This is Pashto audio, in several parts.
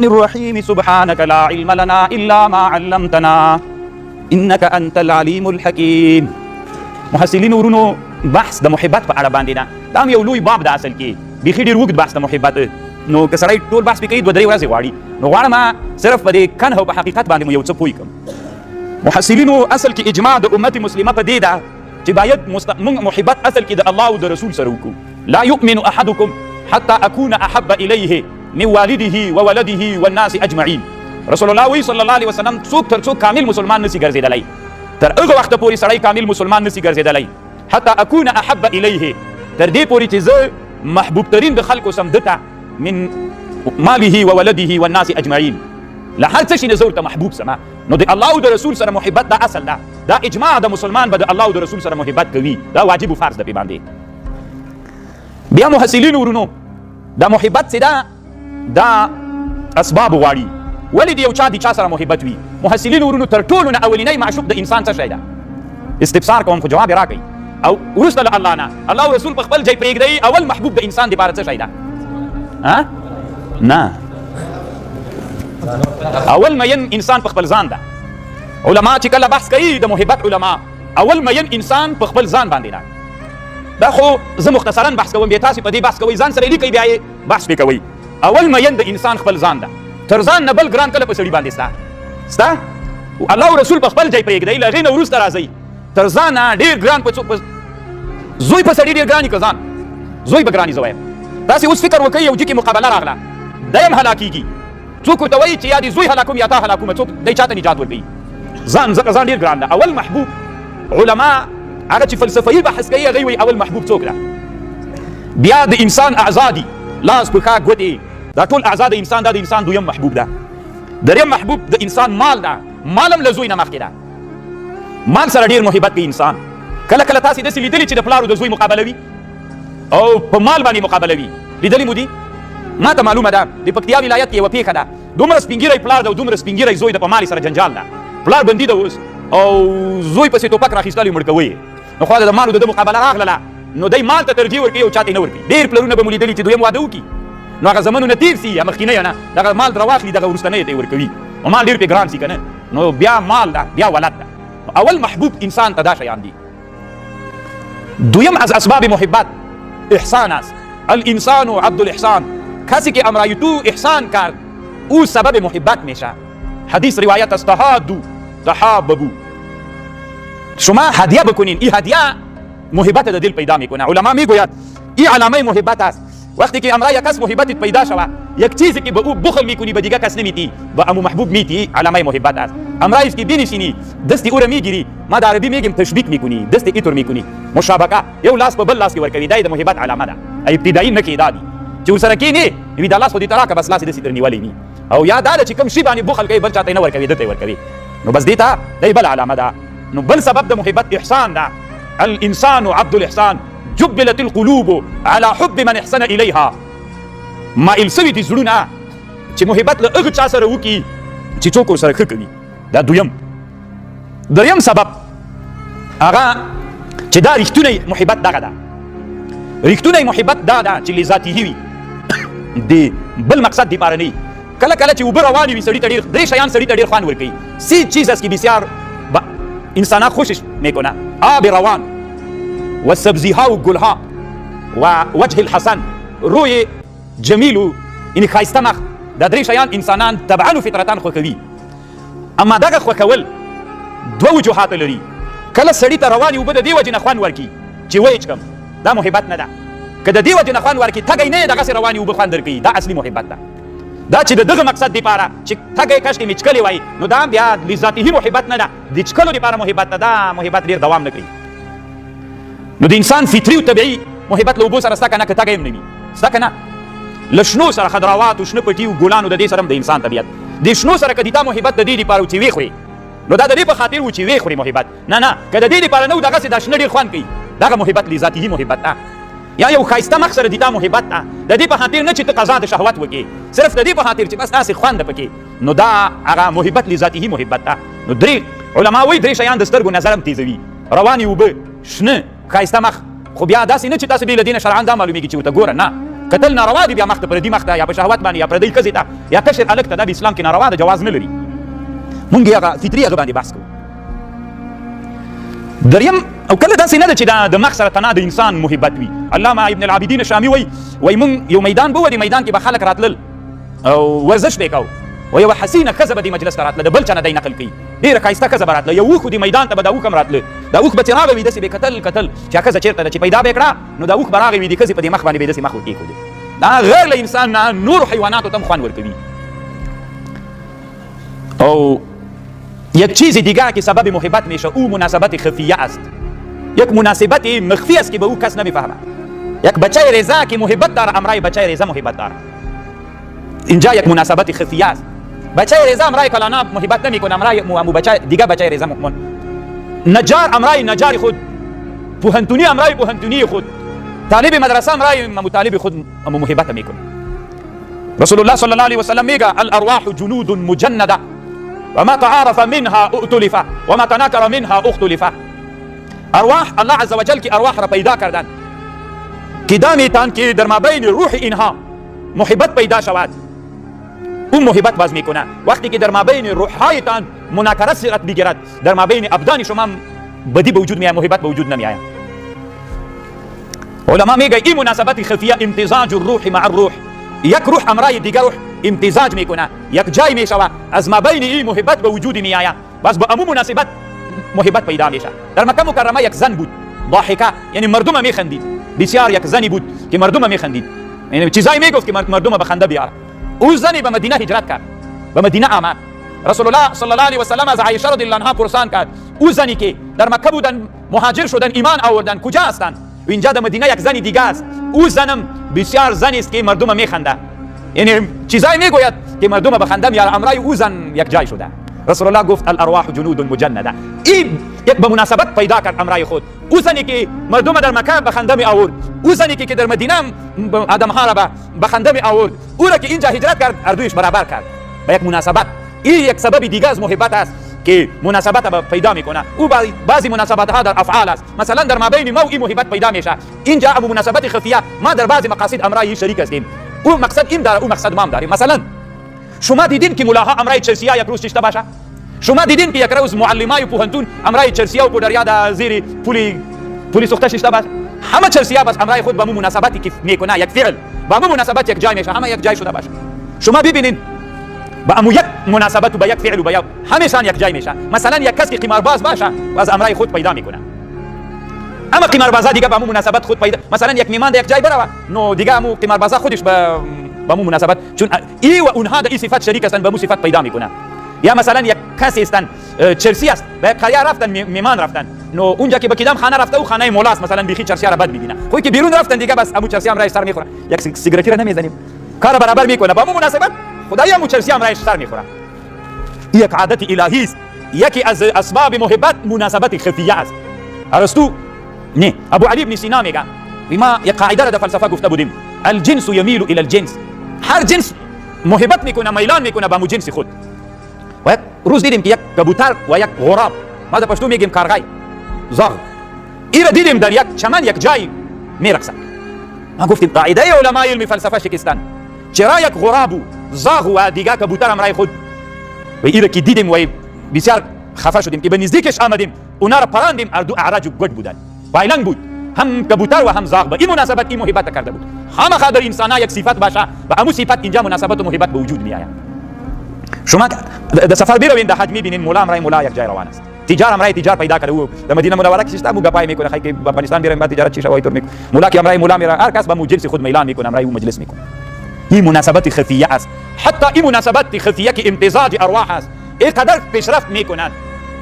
الرحيم سبحانك لا علم لنا إلا ما علمتنا إنك أنت العليم الحكيم. محصلین ورونو، بحث د محبت په اړه باندې ده. دا هم یو لوی باب ده، اصل کې بیخي ډېر اوږد بحث د محبت. نو که سړی ټول بحث پرې کوي دوه درې ورځې غواړي. نو غواړم صرف په دې کنه او په حقیقت باندې مو یو څه پوه کړم. محصلینو، اصل کې اجماع د امت مسلمه په دې ده چې باید موږ محبت اصل کې د الله او د رسول سره وکړو. لا یؤمن احدکم حتی اکون احب الیه من والده وولده والناس اجمعین. رسول الله وی صلی الله علیه وسلم، څوک تر څوک کامل مسلمان نسی ګرځېدلی، تر هغه وخته پورې سړی کامل مسلمان نسی ګرځېدلی حتی اکون احب الیه، تر دې پورې چې زه محبوب ترین د خلکو سم دته من ماله وولده والناس اجمعین، له هر څه شي نه زه ورته محبوب سمه. نو د الله او د رسول سره محبت دا اصل ده، دا اجماع د مسلمان به د الله او د رسول سره محبت کوي، دا واجب و فرض ده پې باندې. بیا محصلین ورونو، دا محبت چې ده دا اسباب غواړي. ولې د یو چا د چا سره محبت وي؟ محصلین ورونو، تر ټولو نه اولینی معشوق د انسان څه شی ده؟ استفسار کوم خو جواب یې راکړئ. او وروسته له الله نه، الله او رسول په خپل ځای پرېږدئ، اول محبوب د انسان دپاره څه شی ده؟ ها؟ نه، اول مین انسان په خپل ځان ده. علما چې کله بحث کوي د محبت، علما اول مین انسان په خپل ځان باندې ده. دا خو زه مختصرا بحث کوم، بیا تاسې په دې بحث کوئ، ځان سره لیکئ، بیا یې بحث پرې کوئ. اول مین د انسان خپل ځان ده. تر ځان نه بل ګران کله په سړي باندې سته؟ سته؟ الله او رسول په خپل ځای پرېږدئ، له هغې نه وروسته راځئ. تر ځانه ډېر ګران په څوک؟ زوی په سړي ډېر ګران که ځان؟ زوی به ګراني. زه وایم تاسې اوس فکر وکړئ، یو جکې مقابله راغله، دی هم هلاکېږي، څوک ورته وایي چې یا دې زوی هلاکوم یا تا هلاکوم، څوک دی چاته نجات ورکوي؟ ځان، ځکه ځان ډېر ګران ده. اول محبوب، علما هغه چې فلسفهیي بحث کوي هغوی وایي اول محبوب څوک ده. بیا د انسان اعضا دي، لاس، پښه، ګوتې، دا ټول اعضا د انسان، دا د انسان دویم محبوب ده. دریم محبوب د انسان مال ده. مال هم له زوی نه مخکې ده. مال سره ډېر محبت کوي انسان. کله کله تاسې داسې لیدلي چې د پلار او د زوی مقابله وي او په مال باندې مقابله وي؟ لیدلي مو دي؟ ما ته معلومه ده، د پکتیا ولایت کې یوه پېښه ده. دومره سپینږیری پلار ده او دومره سپینږیری زوی ده، په مال سره جنجال ده. پلار بندي ده اوس او زوی پسې ټوپک راخیستلی، مړ کوي. نو خو د مالو د ده مقابله راغلله، نو دی مال ته ترجیح ورکوي او چاته نه ورکوي. ډېر پلرونه به مو لیدلي چې دویم واده وکړي، نو هغه زمنو نه تېر سي، یا مخکینی نه دغه مال درواخلي، دغه وروستنی ته یې ورکوي، نو مال ډېر پرې ګران سي که نه. نو بیا مال ده، بیا ولد ده. اول محبوب انسان ته دا شیان دي. دویم از اسباب محبت احسان است. الانسان عبد الاحسان، کسی که امرای تو احسان کرد او سبب محبت میشه. حدیث روایت است تهادو تحاببو. شما هدیه بکنین، این هدیه محبت در دل پیدا میکنه. علما میگوید این علامه محبت است. وقتی که امرای کس محبتت پیدا شوه، یک چیزی که به او بخل میکنی به دیگه کس نمیتی، به امو محبوب میتی، علامه محبت است. امرایش که بنشینی، دست او را میگیری، ما د عربي میگیم تشبیک میکنی، دست ایتور میکنی، مشابکه، یو لاس په بل لاس کې ورکوي، دا د محبت علامه ده. ابتدایي نښې دا دي چې ورسره کښېنې، وي دا لاس خو دې ته راکړه، بس لاس یې داسې در نیولی وي. او یا دا ده چې کوم شي باندې بخل کوي بل چاته یې نه ورکوي، ده ته یې ورکوي، نو بس دې ته دی بله علامه ده. نو بل سبب د محبت احسان ده. الانسان عبد الاحسان، جبلت القلوب على حب من احسن الیها. مایل سوي دي زړونه چې محبت له هغه چا سره وکړي چې څوک ورسره ښه کوي. دا دویم. دریم سبب هغه چې دا رښتونی محبت دغه ده. رښتونی محبت دا ده چې لذاته وي، د بل مقصد دپاره نه. کله کله چې اوبه روانې وي سړي ته ډېر، درې شیان سړي ته ډېر خوند ورکوي. سه چیز است که بسیار انسانها خوشش میکنه: آب روان و سبزیها و گلها و وجه الحسن، روی جمیل و یعنی ښایسته مخ. دا درې شیان انسانان طبعا و فطرتا خوښوي. اما دغه خوښول دوه وجوهات لري. کله سړي ته روانې اوبه د دې وجې نه خوند ورکړي چې ویې چکم، دا محبت نه ده. که د دې وجې نه خوند ورکړي تږی نه یې، دغسې روانې اوبه خوند درکوي، دا اصلي محبت ده. دا چې د دغه مقصد دپاره چې تږی کشکې مې چکلې وای، نو دا بیا لذاته محبت نه ده، د چکلو دپاره محبت ده. دا محبت ډېر دوام نه کوي. نو د انسان فطري او طبیعي محبت له اوبو سره سته که نه؟ که تږی هم نه وي سته که نه؟ له شنو سره، خضرواتو، شنه پټي او ګلانو، د دې سره هم د انسان طبیعت د شنو سره. که د تا محبت د دې دپاره و چې ویې خورې، نو دا د دې په خاطر و چې ویې خورې محبت نه. نه، که د دې دپاره نه و، دغسې دا شنه ډېر خوند کوي، دغه محبت لذاته محبت ده. یا یو ښایسته مخ سره د تا محبت ده، د دې په خاطر نه چې ته قضا د شهوت وکې، صرف د دې په خاطر چې بس داسې خوند پکې، نو دا هغه محبت لذاته محبت ده. نو درې علما وایي درې شیان د سترګو نظر هم تیزوي: روانې اوبه، شنه ښایسته مخ. خو بیا داسې نه چې تاسو بې له دې نه شرعا دا معلومیږي چې ورته ګوره، نه. کتل ناروا دي بیا مخ ته، پردي مخ ته یا په شهوت باندې یا پردۍ ښځې ته یا کشر هلک ته، دا به اسلام کې ناروا ده، جواز نه لري. مونږ یې هغه فطري هغه باندې بحث کوو. دریم، او کله داسې نه ده چې دا د مخ سره تنها د انسان محبت وي. علامه ابن العابدین شامي وایي، وایي مونږ یو میدان به وو، دې میدان کې به خلک راتلل او ورزش به یې کاوه، و یوه حسینه ښځه به دې مجلس ته راتله، د بل چا نه دی نقل کوي، ډېره ښایسته ښځه به راتله، یو اوښ و دې میدان ته به دا اوښ هم راتله، دا اوښ به چې راغی وي داسې به یې کتل کتل چې ښځه چېرته ده، چې پیدا به یې کړه نو دا اوښ به راغی وي د ښځې په دې مخ باندې به یې داسې مخ ورکېښودو. دا غیر له انسان نه نورو حیواناتو ته هم خوند ورکوي. او یک چیز دیگر که سبب محبت میشه او مناسبت خفیه است، یک مناسبت مخفی است که به او کس نمیفهمد. یک بچه ریزه که محبت داره امرای بچه ریزه محبت داره، اینجا یک مناسبت خفیه است. بچه ریزه امرای کلانا محبت نمیکنه، امرای امو بچه دیگه بچه ریزه مؤمن. نجار امرای نجار خود، پوهنتونی امرای پوهنتونی خود، طالب مدرسه امرای طالب خود محبت میکنه. رسول الله صلی الله علیه وسلم میگه الارواح جنود مجنده وما تعارف منها ائتلف وما تناکر منها اختلف. ارواح الله عز وجل کی ارواح را پیدا کردن کدامیتان که در مابین روح اینها محبت پیدا شود او محبت باز میکنه. وقتی که در مابین روحهایتان مناکره صورت بگیرد، در مابین ابدان شما بدی به وجود میآید، محبت به وجود نمیآید. علما میگه این مناسبت خفیه امتزاج الروح مع الروح، یک روح امرای دیگر روح امتزاج میکنه، یک جای میشوه، از مابین این محبت به وجود میآید، بس به امو مناسبت محبت پیدا میشه. در مکه مکرمه یک زن بود ضاحکه، یعنی مردم میخندید، بسیار یک زنی بود که مردم میخندید، یعنی چیزایی میگفت که مردم به خنده بیاره. او زنی به مدینه هجرت کرد، به مدینه آمد. رسول الله صلی الله علیه وسلم از عایشه رضی الله عنها پرسان کرد او زنی که در مکه بودن مهاجر شدن ایمان آوردن کجا هستند؟ اینجا در مدینه یک زنی دیگه است، او زنم بسیار زنی است که مردم میخنده، یعنی چیزایی میگوید که مردم به خنده میاره، امرای او زن یک جای شده. رسول الله گفت الارواح جنود مجنده. این یک به مناسبت پیدا کرد امرای خود. او زنی که مردم در مکه به خنده می آورد، او زنی که در مدینه آدم ها را به خنده می آورد، او را که اینجا هجرت کرد اردویش برابر کرد به یک مناسبت. این یک سبب دیگه از محبت است که مناسبت پیدا میکنه. او بعضی مناسبت ها در افعال است، مثلا در مابین ما و این محبت پیدا میشه. اینجا امو مناسبت خفیه، ما در بعضی مقاصد امرای شریک هستیم، او مقصد این داره او مقصد ما هم داریم. مثلا شما دیدین که ملاها امرای چرسیا یک روز چشته باشه؟ شما دیدین که یک روز معلمای پوهنتون امرای چرسیا و پودریا در زیر پولی سوخته ششته باشه؟ همه چرسیا بس امرای خود با مو مناسبتی که میکنه یک فعل با مو مناسبت یک جای میشه، همه یک جای شده باشه. شما ببینین با امو یک مناسبت و با یک فعل و با یک همیشان یک جای میشه. مثلا یک کس که قمارباز باشه و از امرای خود پیدا میکنه، اما قماربازا دیگه با امو مناسبت خود پیدا، مثلا یک میمان یک جای بروه نو دیگه امو قماربازا خودش با مو مناسبت، چون ای و اونها در این صفت شریک هستند، به مو صفت پیدا میکنه. یا مثلا یک کسی هستن چرسی است، به یک قریه رفتن میمان رفتن، نو اونجا که به کدام خانه رفته او خانه مولاست، مثلا بیخی چرسی را بد میبینه، خو که بیرون رفتن دیگه بس امو چرسی هم رایش سر میخوره، یک سیگارتی را نمیزنیم کار برابر میکنه، با مو مناسبت خدای امو چرسی هم رایش سر میخوره. یک عادت الهی است، یکی از اسباب محبت مناسبت خفیه است. ارسطو نه ابو علی ابن سینا میگه ما یک قاعده را در فلسفه گفته بودیم، الجنس یمیل الى الجنس، هر جنس محبت میکنه میلان میکنه به مو جنس خود. و یک روز دیدیم که یک کبوتر و یک غراب، ما در پشتو میگیم کارغای زاغ، ای را دیدیم در یک چمن یک جای میرقصد. ما گفتیم قاعده علمای علم فلسفه شکستن، چرا یک غراب و زاغ و دیگه کبوتر امرای خود؟ و ای را که دیدیم و بسیار خفه شدیم که به نزدیکش آمدیم، اونا را پراندیم، هر دو اعرج و گډ بودن، پایلنگ بود، هم کبوتر و هم زاغ. به این مناسبت این محبت کرده بود. خامخا در انسان یک صفت باشه، به امو صفت اینجا مناسبت و محبت به وجود می آید. شما د سفر بروین د حج میبینین مولا امرای مولا یک جای روان است، تجار امرای تجار پیدا کرده، او د مدینه منوره کې شته، مو ګپای میکنه، خی که افغانستان بیریم بعد تجارت چی شوی طور میکنه، مولا که امرای مولا میره، هر کس به مو جنس خود میلان میکنه، امرای او مجلس میکنه. این مناسبت خفیه است. حتی این مناسبت خفیه که امتزاج ارواح است اینقدر پیشرفت میکنند،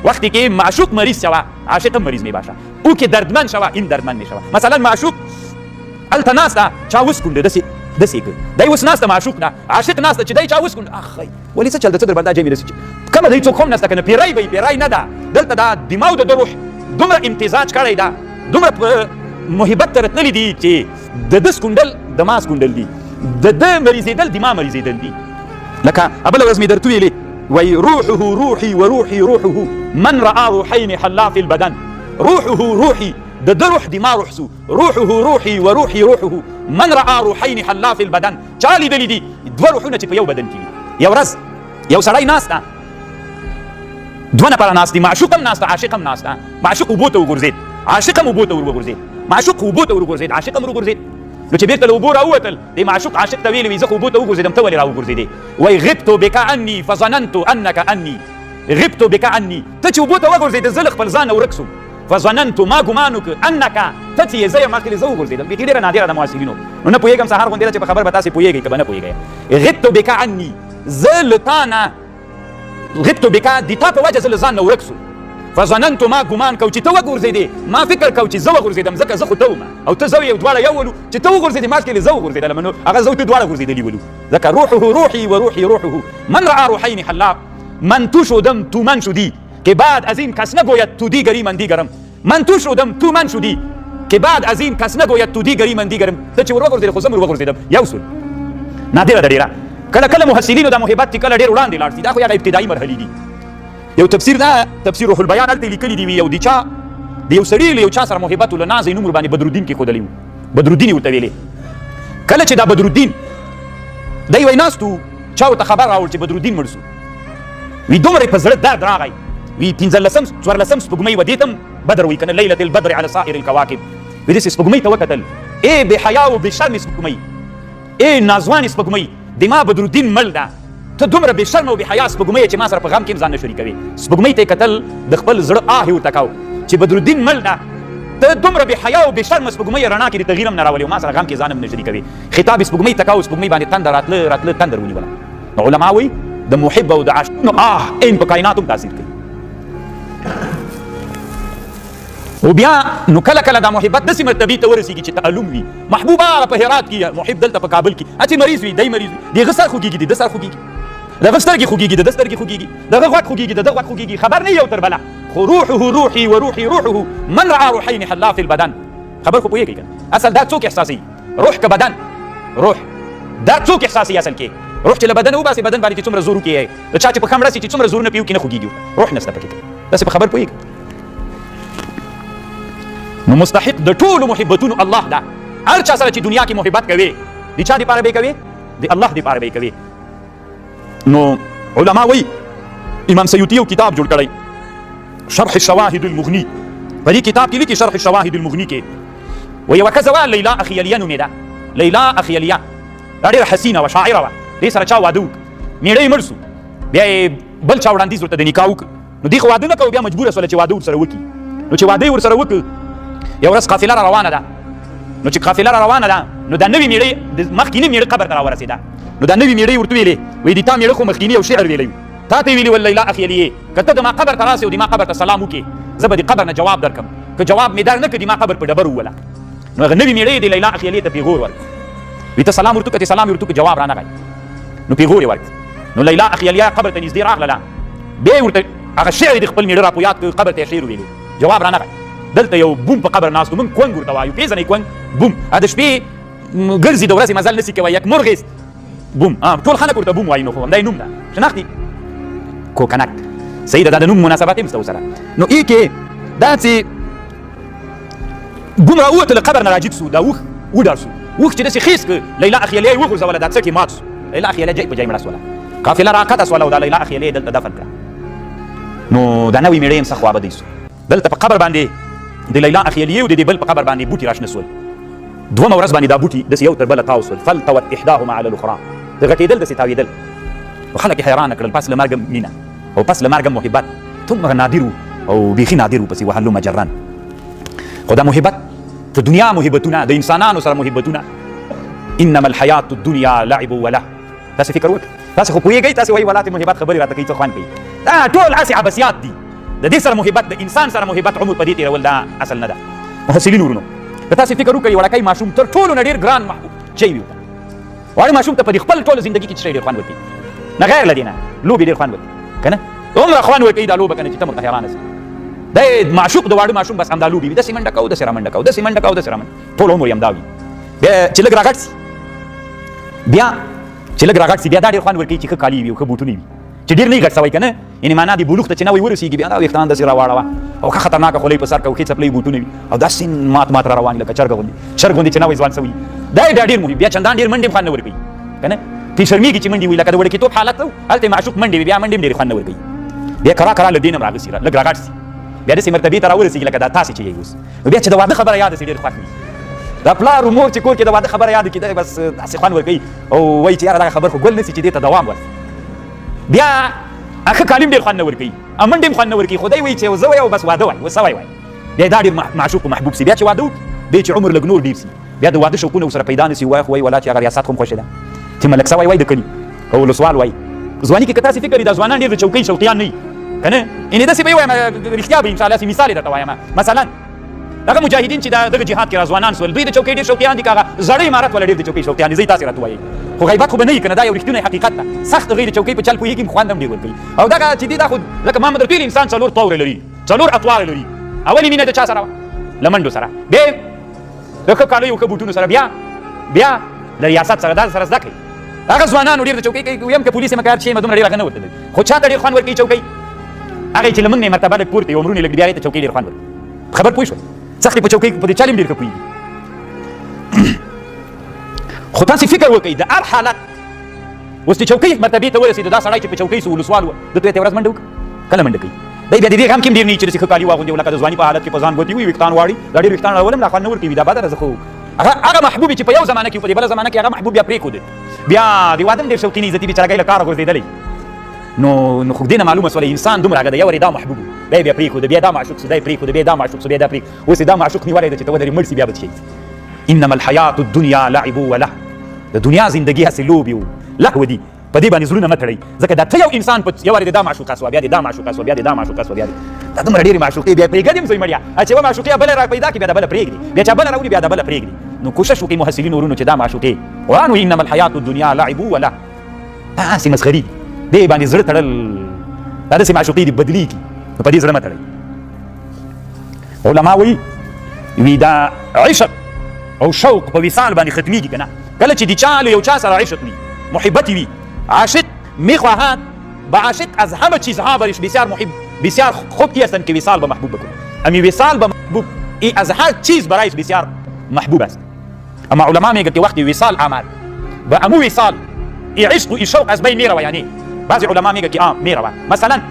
وقتی که معشوق مریض شوه عاشق مریض میباشه، او که دردمند شوه این دردمند میشوه. مثلا معشوق هلته ناسته چا وسکونده داسې داسې یې کړ، دی اوس ناسته معشوق نه عاشق ناسته چې دی چا وسکونده، اخ ولې څه چل ده، څه در باندې جامې داسې کمه دی څوک هم نسته که نه پیری به وي، پیری نه ده. دلته دا دماغ د روح دومره امتزاج کړی ده، دومره په محبت ته راتللي دي چې د ده سکونډل د ما سکونډل دي، د ده مریضېدل د ما مریضېدل دي. لکه بله ورځ مې درته ویلې، وایي روحه روحي وروحي روحه، من رأى روحين حلا في البدن، روحه روحي د ده روح د ما روح سو، روحه روحي و روحي روحه، من رأى روحین حلا فی البدن. چا لیدلي دي دوه روحونه چې په یو بدن کې وي؟ یو ورځ یو سړی ناست ده، دوه نفره ناست دي، معشوق هم ناست ده، عاشق هم ناست ده. معشوق اوبو ته وغورځېد، عاشق هم اوبو ته ور وغورځېد، معشوق اوبو ته ور وغورځېد، عاشق هم وغورځېد. نو چې بېرته له اوبو راووتل، دې معشوق عاشق ته ویلي وي زه خو اوبو ته وغورځېدم، ته ولې راوغورځېدې؟ وایي غبت بک عني فظننت انک عني، غبت بک عني، ته چې اوبو ته وغورځېدې زه له خپل ځانه ورک سوم، فظننت ما ګمان وکړ انک ته چې یې زه یم، مخکې زه وغورځېدم. بیخي ډېره نادره ده محصلینو، نو نه پوهېږم سهار غوندې ده چې په خبر به تاسې پوهېږئ که به نه پوهېږئ. غبت بک عني، زه له تا نه، غبت بک د تا په وجه زه له ځان نه ورک سوم، فظننت ما ګمان کو چې ته وغورځېدې، ما فکر کو چې زه وغورځېدم ځکه زه خو ته وم او ته زه یو دواړه یو ولو، چې ته وغورځېدې ما کې زه وغورځېدلم، نو هغه زه ته دواړه غورځېدلي ولو، ځکه روحه روحي و روحي روحه، من رأى روحین حلا، من تو شدم تو من شدی که بعد از این کس نگوید تو دیگری من دیگرم، من تو شدم تو من شدی که بعد از این کس نگوید تو دیگری من دیگرم. ته چې ور وغورځېدې خو زه هم ور وغورځېدم، یو سول. نادره ده ډېره. کله کله محصلینو دا محبت چې کله ډېر وړاندې لاړ سي، دا خو هغه ابتدایي مرحلې دي. یو تفسیر ده، تفسیر روح البیان، هلته یې لیکلي دي، یو د چا د یو سړي له یو چا سره محبت و، له نازه یې نوم ورباندې بدرالدین کېښودلی و، بدرالدین یې ورته ویلې. کله چې دا بدرالدین دی وایي ناست و، چا ورته خبر راوړ چې بدرالدین مړ سو، وی دومره یې په زړه درد راغی، وی پنځلسم څوارلسم سپوږمۍ وه، دې ته هم بدر وایي که نه، لیلة البدر علی سائر الکواکب، وی داسې سپوږمۍ ته وکتل، ای بې حیا و بې شرمې سپوږمۍ، ای ناځوانې سپوږمۍ، د ما بدرالدین مړ ده، ته دومره بې شرمه او بې حیا سپوږمۍ چې ما سره په غم کې هم ځان نه شریکوې. سپوږمۍ ته یې کتل، د خپل زړه آه یې ورته کاو چې بدرالدین مړ ده، ته دومره بې حیا او بې شرمه سپوږمۍ رڼا کې د تغییر هم نه راولې او ما سره غم کې ځان هم نه شریکوې. خطاب یې سپوږمۍ ته کاو، سپوږمۍ باندې تنده راتله راتله تندر ونیوله. نو علما وایي د محب او د عاشق نو آه عین په کاینات هم تاثیر کوي. او بیا نو کله کله دا محبت داسې مرتبې ته ورسېږي چې تألم وي، محبوبه هغه په هرات کې، محب دلته په کابل کې، هسې مریض وي، دی مریض وي، د هغه سر خوږېږي، د ده سر خوږېږي، د هغه سترګې خوږېږي، د ده سترګې خوږېږي، د هغه غوږ خوږېږي، د ده غوږ خوږېږي، خبر نه یو تر بله، خو روحه روحي و روحي روحه، من رأى روحین حلا فی البدن. خبر خو پوهېږئ که نه؟ اصل دا څوک احساسوي؟ روح که بدن؟ روح دا څوک احساسوي؟ اصل کې روح چې له بدنه وباسي، بدن باندې چې څومره زور وکړي، د چا چې په ښه مړه سي چې څومره زورونه پرې وکړي نه خوږېږي، روح نشته پکې، داسې په خبر پوهېږي. نو مستحق د ټولو محبتونو الله ده. هر چا سره چې دنیا کې محبت کوي، د چا دپاره به یې کوي؟ د الله دپاره به یې کوي. نو علما وایي، امام سیوطي یو کتاب جوړ کړی، شرح الشواهد المغني، په دې کتاب کې لیکي، شرح الشواهد المغني کې و یوه ښځه وه، لیلا اخیلیه نومېده، لیلا اخیلیه، دا ډېره حسینه وه، شاعره وه. دې سره چا واده وکړ، مېړه یې مړ سو، بیا یې بل چا وړاندیز ورته د نکاح وکړ، نو دې خو واده نه کوو، بیا مجبوره سوله چې واده ورسره وکړي. نو چې واده یې ورسره وکړ، یو ورځ قافله را روانه ده، نو چې قافله را روانه ده، نو دا نوي مېړه د مخکیني مېړه قبر ته راورسېده. نو دا نوي مېړه یې ورته ویلې، وایي د تا مېړه خو مخکیني یو شعر ویلی و، تا ته یې ویلي ول لیلا اخیلیې، که ته د ما قبر ته راسې او د ما قبر ته سلام وکړې، زه به د قبر نه جواب درکړم، که جواب مې در نه کړ، د ما قبر په ډبرو ووله. نو هغه نوي مېړه یې د لیلا اخیلیې ته پیغور ورکړ، وایي ته سلام ورته وکړه، چې سلام یې ورته وکړ، جواب رانغی، نو پیغور یې ورکړ. نو لیلا اخیلیه قبر ته نږدې راغلله، بیا یې ورته هغه شعر یې د خپل مېړه را په یاد کړ، قبر ته یې شعر وویلې، جواب رانغی. دلته یو بوم په قبر ناست و، موږ کونګ ورته وایو، پېژنئ کونګ؟ بوم د شپې ګرځي، د ورځې مزل نسي کوی، یک مرغ است بوم، ټول خلک ورته بوم وایي، نو خو همدا یې نوم ده، شناختي کوکنک، صحیح ده، دا د نوم مناسبت هم شته ورسره. نو ای کې دا چې بوم راووت له قبر نه راجیګ سو، دا اوښ وډار سو، اوښ چې داسې خیز کړ، لیلا اخیلیه یې وغورځوله، دا څټ یې مات سو، لیلا اخیلیه جای په جای مړه سوله، قافله راکښته سوله او دا لیلا اخیلیه یې دلته دفن کړه. نو دا نوی مېړه یې هم سخت خوابدی سو. دلته په قبر باندې د لیلا اخیلیې او د دې بل په قبر باندې بوټي راشنه سول. دومه ورځ باندې دا بوټي داسې یو تر بله تاو سول، فالتوت احداهما علی الاخرى، د غټېدل داسې تاوېدل. نو خلک یې حیرانه کړل، پس له مرګه مینه او پس له مرګه محبت دومره نادر و او بیخي نادر و پسې وهلو مجرن. خو دا محبت د دنیا محبتونه، د انسانانو سره محبتونه، انما الحیات الدنیا لعب وله. تاسې فکر وکړئ، تاسې خو پوهېږئ، تاسې وایي ولا ته محبت خبرې راته کوي، څه خوند کوي، دا ټول هسې عبثیات دي. د دې سره محبت، د انسان سره محبت عمر په دې تېرول دا اصل نه ده. محصلین ورونو، که تاسې فکر وکړئ، وړکی ماشوم تر ټولو نه ډېر ګران محبوب شی وي ورته. واړه ماشوم ته په دې خپل ټوله زندګي کې څه شی ډېر خوند ورکوي؟ نه غیر له دې نه لوبې ډېر خوند ورکوي که نه؟ دومره خوند ورکوي دا لوبه که نه چې ته ورته حیرانه سې. دی معشوق د واړه ماشوم بس همدا لوبې وي، داسې منډه کوو، داسې رامنډه کوو، داسې منډه کوو، داسې رامنډه، ټول عمر یې همدا وي. بیا چې لږ راغټ سي، بیا چې لږ راغټ سي، بیا دا ډېر خوند ورکوي چې ښه کالي وي او ښه بوټونه وي، چې ډېر نه وي غټ سوی که نه، یعنې معنا د بلوغ ته چې نوی ورسېږي، بیا دا ویښتان داسې راواړوه او ښه خطرناکه خولۍ په سر که او ښې څپلۍ بوټونه وي او داسې مات مات را روان لکه چرګ غوندې، چرګ غوندې چې نوی ځوان سوی، دا یې بیا ډېر مهم. بیا چندان ډېر منډې هم خوند نه ورکوي که نه، پرې شرمېږي چې منډې وي، لکه د وړکیتوب حالت و، هلته یې معشوق منډې وي، بیا منډې هم ډېرې خوند نه ورکوي. بیا کرا کرا له دې نه هم راغسي، لږ راغټ سي، بیا داسې مرتبې ته راورسېږي لکه دا تاسې چې یئ اوس. نو بیا چې د واده خبره یاده سي ډېر خوښ وي. دا پلار و مور چې کور کې د واده خبره یاده کړي، دی بس داسې خوند ورکوي او وایي چې یاره دغه خبر خو ګل نه سي چې دې ته دوام ورسي. بیا ښه کالي هم ډېر خوند نه ورکوي، منډې هم خوند نه ورکوي، خو دی وایي چې زه وای او بس واده وای، اوس سوی وای. بیا دا ډېر معشوق و محبوب سي. بیا چې واده وکړي، بیا چې عمر لږ نور ډېر سي، بیا د واده شوقونه ورسره پیدا نه سي، وای خو وایي ولا چې هغه ریاست خو هم خوښې ده چې ملک سوی وای د کلي او ولسوال وای. ځواني کې که تاسې فکر دا ځوانان ډېر د چوکۍ شوقیان نه وي که نه، یعنې داسې به یې وایم، رښتیا به انشاءالله داسې مثال یې درته وایم. مثلا دغه مجاهدین چې دغه جهاد کې را ځوانان سول، دوی د چوکۍ ډېر شوقیان دي که هغه زړه امارت والا ډېر د چوکۍ شوقیان دي؟ زه یې تاسې راته وایئ، خو غیبت خو به نه وي که نه، دا یو رښتونی حقیقت ده. سخت هغوی د چوکۍ په چل پوهېږي، خوند هم ډېر ورکوي. او دغه چې دي دا خو لکه ما درته ویل، انسان څلور طوره لري، څلور اطوار لري. اولې مینه د چا سره وه؟ له منډو سره، بیا د ښه کالیو ښه بوټونو سره، بیا بیا له ریاست سره. دا سره زده کړئ. هغه ځوانانو ډېر د چوکۍ کوي، ویم که پولیس یې مکار چې دومره ډېر هغه نه ورته لري، خو چا ته ډېر خوند ورکوي چوکۍ؟ هغه چې له موږ نه یې مرتبه لږ پورته وي، عمرونه یې لږ دي، بیا یې ته چوکۍ ډېر خوند ورکوي. خبر پوه شوئ؟ سختې په چوکۍ په دې چل هم ډېر ښه پوهېږي. خو تاسې فکر وکړئ د هر حالت اوس چې چوکۍ مرتبې ته ورسېده، دا سړی چې په چوکۍ سو ولسوال و، ده ته ورځ منډه وکړه، کله منډه کوي؟ دی بیا د دې غم کې هم ډېر نه وي چې داسې ښه کالي واغوندي او لکه د ځواني په حالت کې په ځان ګوتې وي، ویښتان واړي، دا ډېر ویښتان اړول هم لا خوند نه ورکوي، دا بده ده. زه خو هغه هغه محبوب چې په یو زمانه کې، په دې بله زمانه کې هغه محبوب بیا پرېښود، بیا د واده هم ډېر شوقي نه، عزتي بیچارهګۍ له کاره غورځېدلی. نو خو دې نه معلومه سوله انسان دومره هغه دی، یو ورې دا محبوب و، دی بیا پرېښود، بیا دا معشوق سو، دی پرېښود، بیا دا معشوق سو، بیا دا پرېښود، اوس یې دا معشوق نیولی دی چې ته ودرې مړ سي بیا به څه شي. انما الحیات الدنیا لعب و لهو، د دنیا زندګي هسې لوبې و لهو دي، په دې باندې زړونه مه تړئ، ځکه دا ته یو انسان په یو وارې دا معشوقه سوه، بیا دې دا معشوقه سوه، بیا دې دا معشوقه سوه، بیا دې دا دومره ډېرې معشوقې بیا پرېږدې هم زوی مړیا، چې یوه معشوقه بله را پیدا کړي بیا دا بله پرېږدي، بیا چې بله راوړي بیا دا بله پرېږدي. نو کوشش وکړئ محصلینو ورونو چې دا معشوقې، قرآن وایي انما الحیات الدنیا لعب و لهو، دا هسې مسخري دي، دې باندې زړه تړل دا داسې معشوقې دي بدلېږي، نو په دې زړه مه تړئ. علما وایي وی دا عشق او شوق په وصال باندې ختمېږي که نه؟ کله چې د چا له یو چا سره عشق وي، محبت وي، عاشق میخواهد به عاشق از همه چیزها برش بسیار محب بسیار خوب ای هستند که وصال به محبوب بکنه، امی وصال به محبوب ای از هر چیز برایش بسیار محبوب است. اما علما میگه که وقتی وصال آمد به امو وصال ای عشق و ای شوق از بین میروه، یعنی بعضی علما میگه که آ میروه. مثلا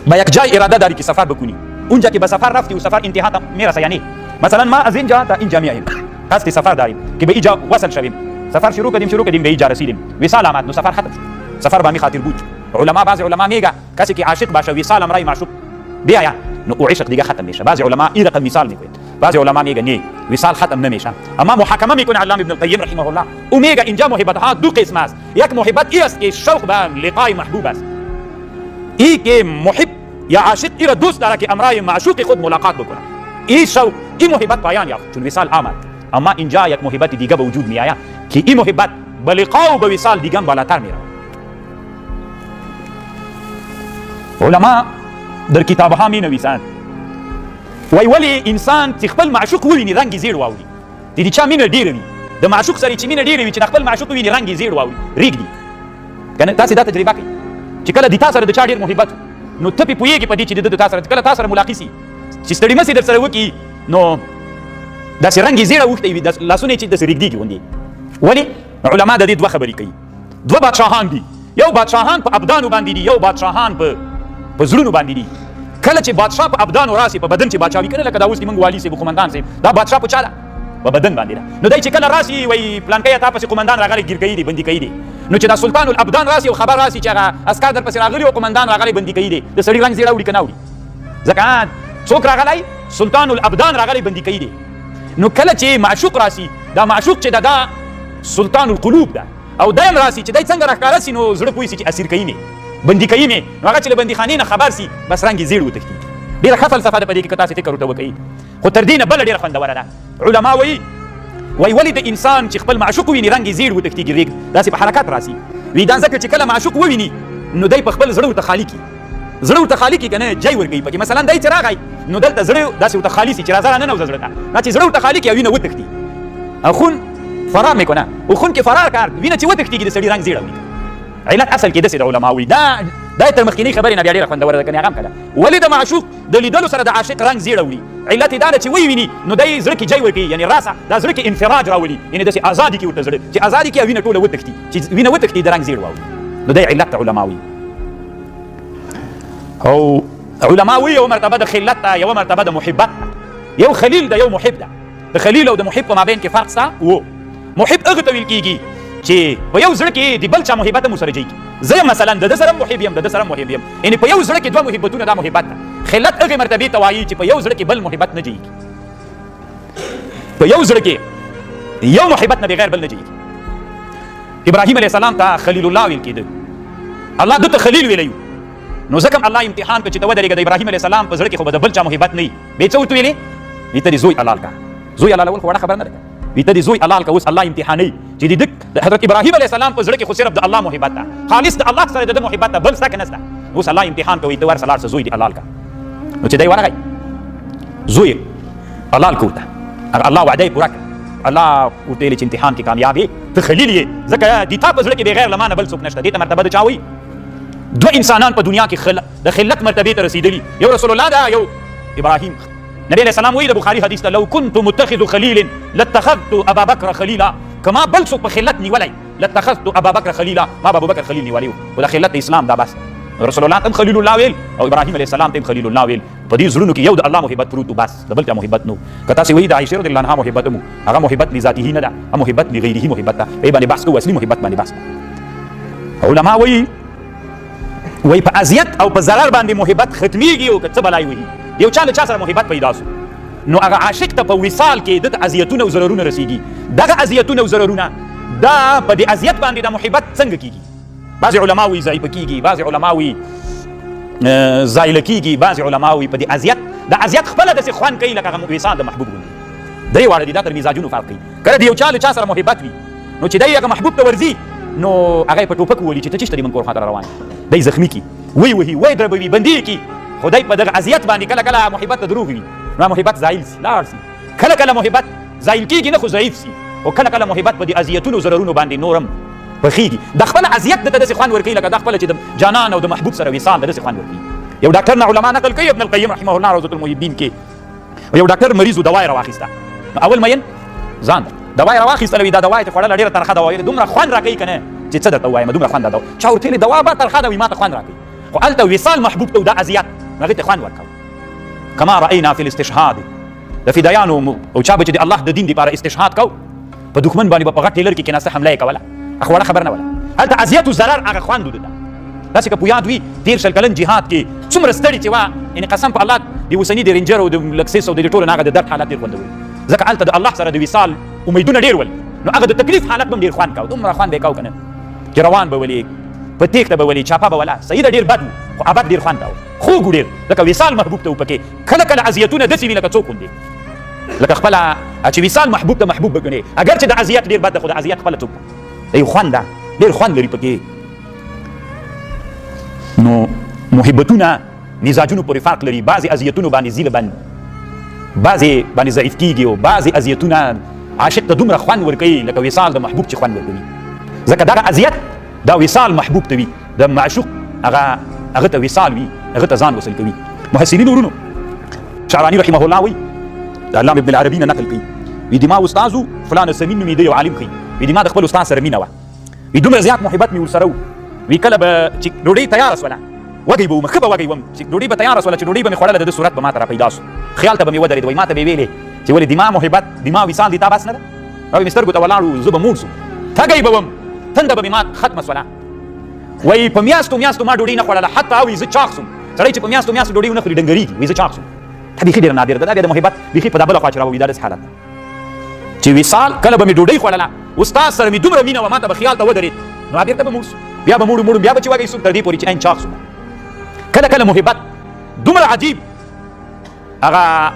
با یک جای اراده داری که سفر بکنی، اونجا که به سفر رفتی و سفر انتها تا میرسه، یعنی مثلا ما از اینجا تا اینجا میاییم، قصد سفر داریم که به اینجا وصل شویم، سفر شروع کردیم شروع کردیم به اینجا رسیدیم، وصال آمد نو سفر ختم شد، سفر به همی خاطر بود. علما بعضی علما میگه کسی که عاشق باشه وصال امرای معشوق بیایا نو او عشق دیگه ختم میشه. بعضی علما این رقم مثال میگوید، بعضی علما میگه نه وصال ختم نمیشه. اما محاکمه میکنه علامه ابن القیم رحمه الله، او میگه اینجا محبت ها دو قسم است، یک محبت ای است که شوق به لقای محبوب است، ای که محب یا عاشق ای را دوست داره که امرای معشوق خود ملاقات بکنه، ای شوق ای محبت پایان یافت چون وصال آمد. اما اینجا یک محبت دیگه به وجود می آید که ای محبت به لقا و به وصال دیگه بالاتر می رود. علما در کتابها می نویسند وای ولی انسان چې خپل معشوق وویني رنګ یې زیړ واوړي، چې د چا مینه ډېره وي د معشوق سره چې مینه ډېره وي چې د خپل معشوق وویني رنګ یې زیړ واوړي رېږدي که نه؟ تاسې دا تجربه کوئ چې کله د تا سره د چا ډېر محبت نو ته پې پوهېږې په دې چې د ده د تا سره کله تا سره ملاقي سي چې ستړي مسي در سره وکړي نو داسې رنګ یې زیړ اوښتی وي، لاسونه یې چې داسې رېږدېږي غوندې. ولې؟ علما د دې دوه خبرې کوي. دوه بادشاهان دي، یو بادشاهان په ابدانو باندې دي، یو بادشاهان په زړونو باندې دي. کله چې بادشاه په ابدانو راسي، په بدن چې بادشاه وي کنه، لکه دا اوس چې موږ والي صاحب قومندان صاحب، دا بادشاه په چا ده؟ په بدن باندې ده. نو دی چې کله راسي وایي پلانکی تا پسې قومندان راغلی ګیر کوي دی، بندي کوي دی. نو چې دا سلطان الابدان راسي او خبر راسي چې هغه عسکر در پسې راغلي او قومندان راغلی بندي کوي دی، د سړي رنګ زیړ اوړي که نه اوړي؟ ځکه څوک راغلی؟ سلطان الابدان راغلی بندي کوي دی. نو کله چې معشوق راسي، دا معشوق چې ده دا سلطان القلوب ده، او دی هم راسي چې دی څنګه راښکاره سي نو زړه پوه سي چې اسیر کوي مې، بندي کوي مې. نو هغه چې له بندیخانې نه خبر سي بس رنګ یې زیړ وتښتېږي. ډېره ښه فلسفه ده په دې کې که تاسې فکر ورته وکړئ. خو تر دې نه بله ډېره خوندوره ده. علما وایي وایي ولې د انسان چې خپل معشوق وویني رنګ یې زیړ وتښتېږي، رېږ داسې په حرکت راسي؟ وي دا ځکه چې کله معشوق وویني نو دی په خپل زړه ورته خالي کړي، زړه ورته خالي کړي که نه جای ورکوي پکې. مثلا دی چې راغی نو دلته زړه داسې ورته خالي سي چې راځه راننوځه زړه ته، دا چې زړه ورته خالي کړي او وینه وتښتي او خون فرار میکنه، او خون کې فرار کار وینه چې وتښتېږي د سړي رنګ زیړ اوړي. علت اصل کې داسې د علما وي، دا تر مخکینۍ خبرې نه بیا ډېره خوندوره ده، کنې هغه هم که ده. ولې د معشوق د لیدلو سره د عاشق رنګ زیړ اوړي؟ علت یې دا ده چې ویې ویني نو دی زړه کې جای ورکوي، یعنې راسه دا زړه کې انفراج راولي، یعنې داسې ازادي کې ورته زړه چې ازادي کې وینه ټوله وتښتي، چې وینه وتښتي د رنګ زیړ واوړي. نو دی علت علما وي. او علما وي یو مرتبه د خلت ده، یوه مرتبه د محبت ده. یو خلیل ده، یو محب ده. د خلیل او د محب په مابین کې فرق سته وو. محب هغه ته ویل کېږي چې په یو زړه کې د بل چا محبت هم ورسره جوړېږي. زه یم مثلا د ده سره محب یم، د ده سره محب یم، یعنې په یو زړه کې دوه محبتونه، دا محبت ده. خلت هغې مرتبې ته وایي چې په یو زړه کې بل محبت نه جوړېږي، په یو زړه کې یو محبت نه بغیر بل نه جوړېږي. ابراهیم علیه السلام ته خلیل الله ویل کېده، الله ده ته خلیل ویلی، نو ځکه هم الله امتحان کړ چې ته ودرېږه. د ابراهیم علیه السلام په زړه کې خو به د بل چا محبت نه وي. بیا یې څه ورته ویلې؟ وی ته دې زوی حلال کړه. زوی حلالول خو وړه خبره نه ده، وی ته دې زوی حلال کړه. اوس الله امتحانوي چې د حضرت ابراهیم علیه السلام په زړه کې خو صرف د الله محبت ده، خالص د الله سره د ده محبت ده، بل څه که نشته. اوس الله امتحان کوي، ته ورسه لاړ شه زوی دې حلال کړه. نو چې دی ورغی زوی حلال کړ ورته، هغه الله وعده یې پوره کړه. الله ورته ویلي چې امتحان کې کامیاب یې، ته خلیل یې، ځکه د تا په زړه کې بغیر له ما نه بل څوک نشته. دې ته مرتبه د چا وایي؟ دوه انسانان په دنیا کې د خلت مرتبې ته رسېدلي، یو رسول الله ده، یو ابراهیم. نبی علیہ السلام وایي د بخاري حدیث ته، لو كنت متخذ خلیل لاتخذت ابا بکر خلیلا. که ما بل څوک په خلت نیولی لاتخذت ابا بکر خلیلا، ما به ابوبکر خلیل نیولی و. خو د خلت اسلام دا بس. رسول الله ته هم خلیل الله ویل او ابراهیم علیه السلام ته هم خلیل الله ویل. په دې زړونو کې یو د الله محبت پروت و، بس د بل چا محبت نو. که تاسې وایي د عایشې رضی الله عنها محبت هم هغه محبت لذاته نه ده، هغه محبت لغیره محبت ده. په باندې بحث کوو، اصلي محبت باندې بحث کوو. علما وایي په اذیت او په ضرر باندې محبت ختمیږي، او که څه بلای وهي یو چا له چا سره محبت پیدا سو، نو هغه عاشق ته په وصال کې ده ته اذیتونه او ضررونه رسیږي. دغه اذیتونه او ضررونه دا په دې اذیت باندې د محبت څنګه کیږي؟ بعضې علما وایي ضعیفه کیږي، بعضې علما وایي زایله کیږي، بعضې علما وایي په دې اذیت د اذیت خپله داسې خوند کوي لکه هغه وصال د محبوب غوندې. درې واړه دي، دا تر مزاجونو فرق کوي. کله د یو چا له چا سره محبت وي، نو چې دی هغه محبوب ته ورځي نو هغه یې په ټوپک وولي چې ته چېرته دې موږ کور خواته روان یې، دی زخمي کړي، ویې وهي، ویې دربوي، بندي یې کړي. خو دی په دغه اذیت باندې کله کله محبت ته دروغ وي، نو محبت زایل سي، لاړ سي. کله کله محبت زایل کېږي نه، خو ضعیف سي. خو کله کله محبت په دې اذیتونو ضررونو باندې نورم پخېږي. د خپل اذیت ده ته داسې خوند ورکوي لکه دا خپله چې د جانان او د محبوب سره وصال ده، داسې خوند ورکوي. یو ډاکټر نه علما نقل کوي، ابن القیم رحمه الله روضة المحبین کې، یو ډاکټر مریض و، دوا یې راواخیسته. نو اول مین ځان ده، دوا یې راواخیستله، وي دا دوا یې خوړله ډېره ترخه دوا، ویل دومره خوند راکوي که نه چې څه درته ووایم، دومره خوند دا دوا. چا ورته ویلي دوا به ترخه ده، وي ما ته خوند راکوي. خو هلته وصال محبوب ته دا اذیت هغې ته خوند ورکوه. کما رأینا فی الاستشهاد، د فدایانو او چا به چې د الله د دین دپاره استشهاد کو، په دښمن باندې به په غټ ټیلر کې کېناسته حمله یې کوله، هغه وړه خبره نه وله. هلته اذیت و ضرر هغه خوند و ده ته. داسې که په یاد وي تېر 20 کلن جهاد کې څومره ستړي چې وه، یعنې قسم په الله د اوسني د رینجر او د لکسیس او د دې ټولو نه هغه د درد حالت ډېر خوندور، ځکه هلته د الله سره د وصال امیدونه ډېر ول، نو هغه د تکلیف حالت به هم ډېر خوند کاوه. دومره خوند به یې کاوه که نه چې روان به ولې، په تېښته به ولې، چاپه به وله. صحیح ده ډېر بد و، خو ابد ډېر خوند کاوه، خوږ و ډېر، ځکه وصال محبوب ته و پکې. کله کله اذیتونه داسې وي لکه څوک غوندې، لکه خپله چې وصال محبوب ته محبوب به ګڼې، اګر چې د اذیت ډېر بد ده، خو د اذیت خپله څوک ده، یو خوند ده، ډېر خوند لري پکې. نو محبتونه مزاجونو پورې فرق لري. بعضې اذیتونو باندې ځي له بند، بعضې باندې ضعیف کیږي، او بعضې اذیتونه عاشق ته دومره خوند ورکوي لکه وصال د محبوب چې خوند ورکوي، ځکه دغه اذیت دا وصال محبوب ته وي، د معشوق هغه ته وصال وي، هغه ته ځان وصل کوي. محسنین ورونو، شعراني رحمه الله وایي، د علامه ابن العربي نه نقل کوي، وي د ما استاد فلان سمین نومېده، یو عالم ښيي، وي د ما د خپل استاد سره مینه وه، وي دومره زیات محبت مې ورسره و، وي کله به چې ډوډۍ تیاره سوله وږی به وم، ښه به وږی وم، چې ډوډۍ به تیاره سوله، چې ډوډۍ به مې خوړله، د ده صورت به ما ته را پیدا سو، خیال ته به مې ودرېد، وایي ما ته به یې ویلې چې ولې د ما محبت د ما وصال دی تا بس نه ده؟ به مې سترګو ته ولاړ و، زه به موړ سوم، تږی به وم، تنده به مې ما ختمه سوله. وایي په میاشتو میاشتو ما ډوډۍ نه خوړله، حتی وایي زه چاغ سوم. سړی چې په میاشتو میاشتو ډوډۍ ونه خوري ډنګرېږي، وایي زه چاغ سوم. دا بیخي ډېره نادره ده، دا بیا د محبت بیخي په دا بله خوا چې راووي دا داسې حالت ده چې وصال کله به مې ډوډۍ خوړله، استاد سره مې دومره مینه وه، ما ته به خیال ته ودرېد، نو بېرته به موړ سو، بیا به موړ موړ، بیا به چې وږی سوم، تر دې پورې چې عین چاغ سوم. کله کله محبت دومره عجیب هغه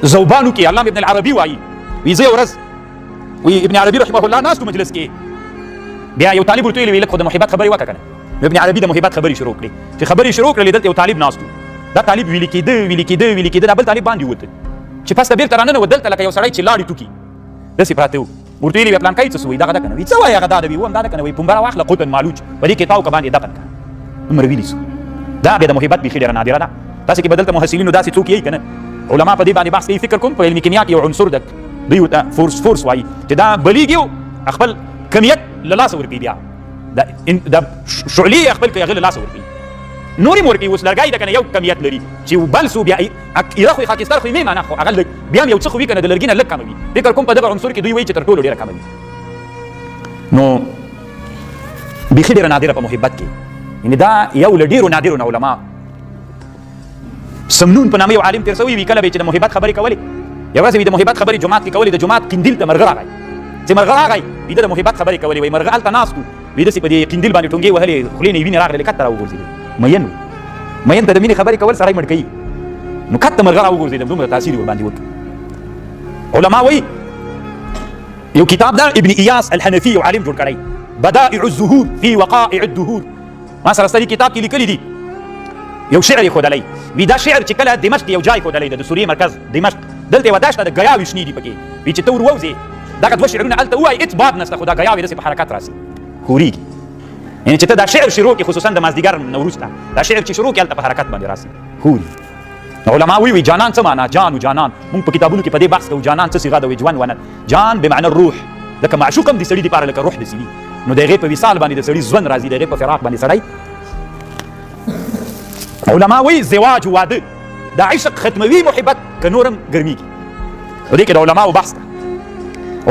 زوبانو کې علامه ابن العربي وایي، وی زه یو ورځ وی ابن عربي رحمه الله ناست مجلس کې، بیا یو طالب ورته ویلي، وی لږ خو د محبت خبرې وکړه که نه. نو ابن عربي د محبت خبرې شروع کړې، چې خبرې شروع کړلې دلته یو طالب ناست و، دا طالب ویلي کېده ویلي کېده ویلي کېده، دا بل طالب باندې ووته، چې پس ته بېرته راننوت، دلته لکه یو سړی چې لاړې ټوکي داسې پراته وو. ورته ویلي وي پلانکی څه سوی دغه ده که نه وي څه وایي هغه دا ده وي وم دا ده که نه وي پنبه راواخله قطن مالوچ په دې کې تاو که باندې دفن کړه دومره ویلي سو. دا بیا د محبت بیخي ډېره نادره ده. تاسې کې به دلته محصلینو داسې څوک یئ که نه؟ علما په دې باندې بحث کوي، فکر کوم په علم کیمیا کې یو عنصر ده، دوی ورته فورس وایي، چې دا بلیږي او خپل کمیت له لاسه ورکوي، بیا د شعلې خپل هغه له لاسه ورکوي، نور یې ورکوي. اوس لرګی ده که نه یو کمیت لري چې بل سو بیا ایره خو یې خاکستر خو یې مې معنا خو هغه لږ بیا هم یو څه خو وي که نه د لرګي نه لږ کموي. فکر کوم په دغه عنصر کې دوی وایي چې تر ټولو ډېره کموي. نو بیخي ډېره نادره په محبت کې، یعنې دا یو له ډېرو نادرو نه علما سمنون په نامه یو عالم تېر سوی وي، کله به یې چې د محبت خبرې کولې، یوه ورځ یې د محبت خبرې جومات کې کولې، د جومات قندیل ته مرغه راغی، چې مرغه راغی ویده د محبت خبرې کولې، وایي مرغه هلته ناست و، ویده سي په دې قندیل باندې ټونګې وهلې، خولې نه یې وینې راغلې، کته راوغورځېدې، مین و، مین ته د مینې خبرې کول سړی مړ کوي، نو کته مرغه راوغورځېدم، دومره تاثیر یې ورباندې وکړ. علما وایي یو کتاب دا ابن ایاس الحنفي یو عالم جوړ کړی، بدائع الزهور فی وقائع الدهور، ما سره ستا دې کتاب کې لیکلي دي، یو شعر یې ښودلی وي. دا شعر چې کله دمشق یو جای ښودلی ده، د سوریې مرکز دمشق، دلته یوه دښته ده، ګیاوې شنې دي پکې، وي چې ته ور ووځې دغه دوه شعرونه هلته ووایې، هېڅ باد نشته، خو دا ګیاوې داسې په حرکت راسي، ښورېږي. یعنې چې ته دا شعر شروع کړې، خصوصا د مازدیګر نه وروسته دا شعر چې شروع کړې، هلته په حرکت باندې راسي، ښوري. علما وی وی جانان څه معنا؟ جان و جانان مونږ په کتابونو کې په دې بحث کوو، جانان څه صیغه ده؟ وی ژوند ونه، جان بمعنی الروح، ځکه معشوق هم د سړي دپاره لکه روح داسې وي، نو د هغې په وصال باندې د سړي ژوند راځي، د هغې په فراق باندې سړی. علما وی زواج واده د عشق ختموي محبت که نور هم ګرمېږي. په دې کې د علماو بحث ده.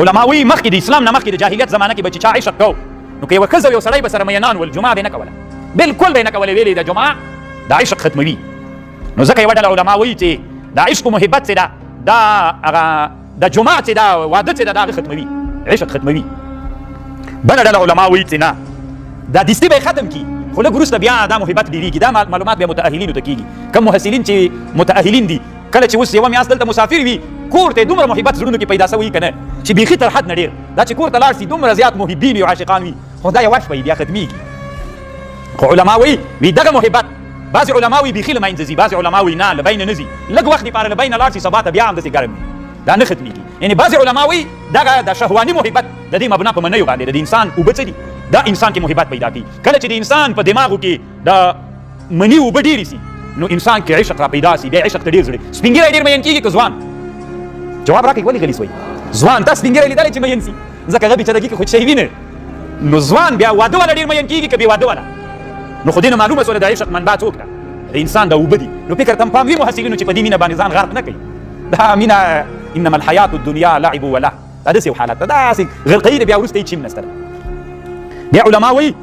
علما وی مخکې د اسلام نه مخکې د جاهلیت زمانه کې به چې چا عشق کو، نو که یوه ښځه یو سړی به سره میینان ول، جماع به نه کوله، بالکل به یې نه کوله، ویلې د جماع د عشق ختموي. نو ځکه یوه ډله علما وایي چې د عشق محبت چې ده، دا هغه د جماع چې ده، واده چې ده، دا هغه ختموي، عشق ختموي. بله ډله علما وایي چې نه، دا دستي به یې ختم کړي، خو لږ وروسته بیا دا محبت ډېرېږي. دا معلومات بیا متأهلینو ته کېږي، کوم محصلین چې متأهلین دي، کله چې اوس یوه میاشت دلته مسافر وي، کور ته دومره محبت زړونو کې پیدا سوی که نه چې بیخي تر حد نه ډېر، دا چې کور ته لاړ سي دومره زیات محبین او عاشقان وي، خو دا یوه شپه بیا ختمېږي. خو علما وایي وي دغه محبت بعضې علما وایي بیخي له منځه ځي، بعضې علما وایي نه له بینه نه ځي، لږ وخت دپاره له بینه لاړ سي، سبا ته بیا همداسې ګرم وي، دا نه ختمېږي. یعنې بعضې علما وایي دغه د شهواني محبت د دې مبنا په منیو باندې د انسان اوبه څه دي، دا انسان کې محبت پیدا کوي. کله چې د انسان په دماغو کې د مني اوبه ډېرې سي، نو انسان کې عشق را پیدا سي، بیا عشق ته ډېر زړه. سپین ږیری ډېر مین کېږي که ځوان؟ جواب راکړئ، ولې غلي سوئ؟ ځوان تا سپین ږیری لیدلی چې مین سي؟ ځکه هغه بیچارهګي کې خو شی وي نه. نو ځوان بیا واده والا ډېر مین کېږي که بې واده والا؟ نو خو دې نه معلومه سوله د عشق منبع څوک ده، د انسان د اوبه دي. نو فکر ته پام وي محصلینو چې په دې مینه باندې ځان غرق نه کوي. دا مینه انما الحیات الدنیا لعب وله، دا داسې یو حالت ده، داسې غرقوي بیا وروسته هېڅ هم نشته. بیا علما وایي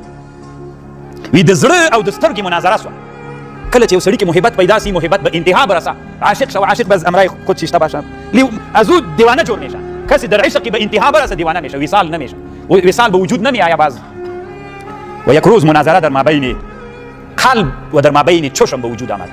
وي د زړه او د سترګې مناظره سوه، کله چې یو سړي کې محبت پیدا سي، محبت به انتها برسه، عاشق شو، عاشق بس امرای خود شیشته باشه، از او دیوانه جوړ میشه، کسی در عشق به انتها برسه دیوانه میشه، وصال نمیشه، وصال به وجود نمی آیا باز. و یک روز مناظره در مابین قلب و در مابین چشم به وجود آمد.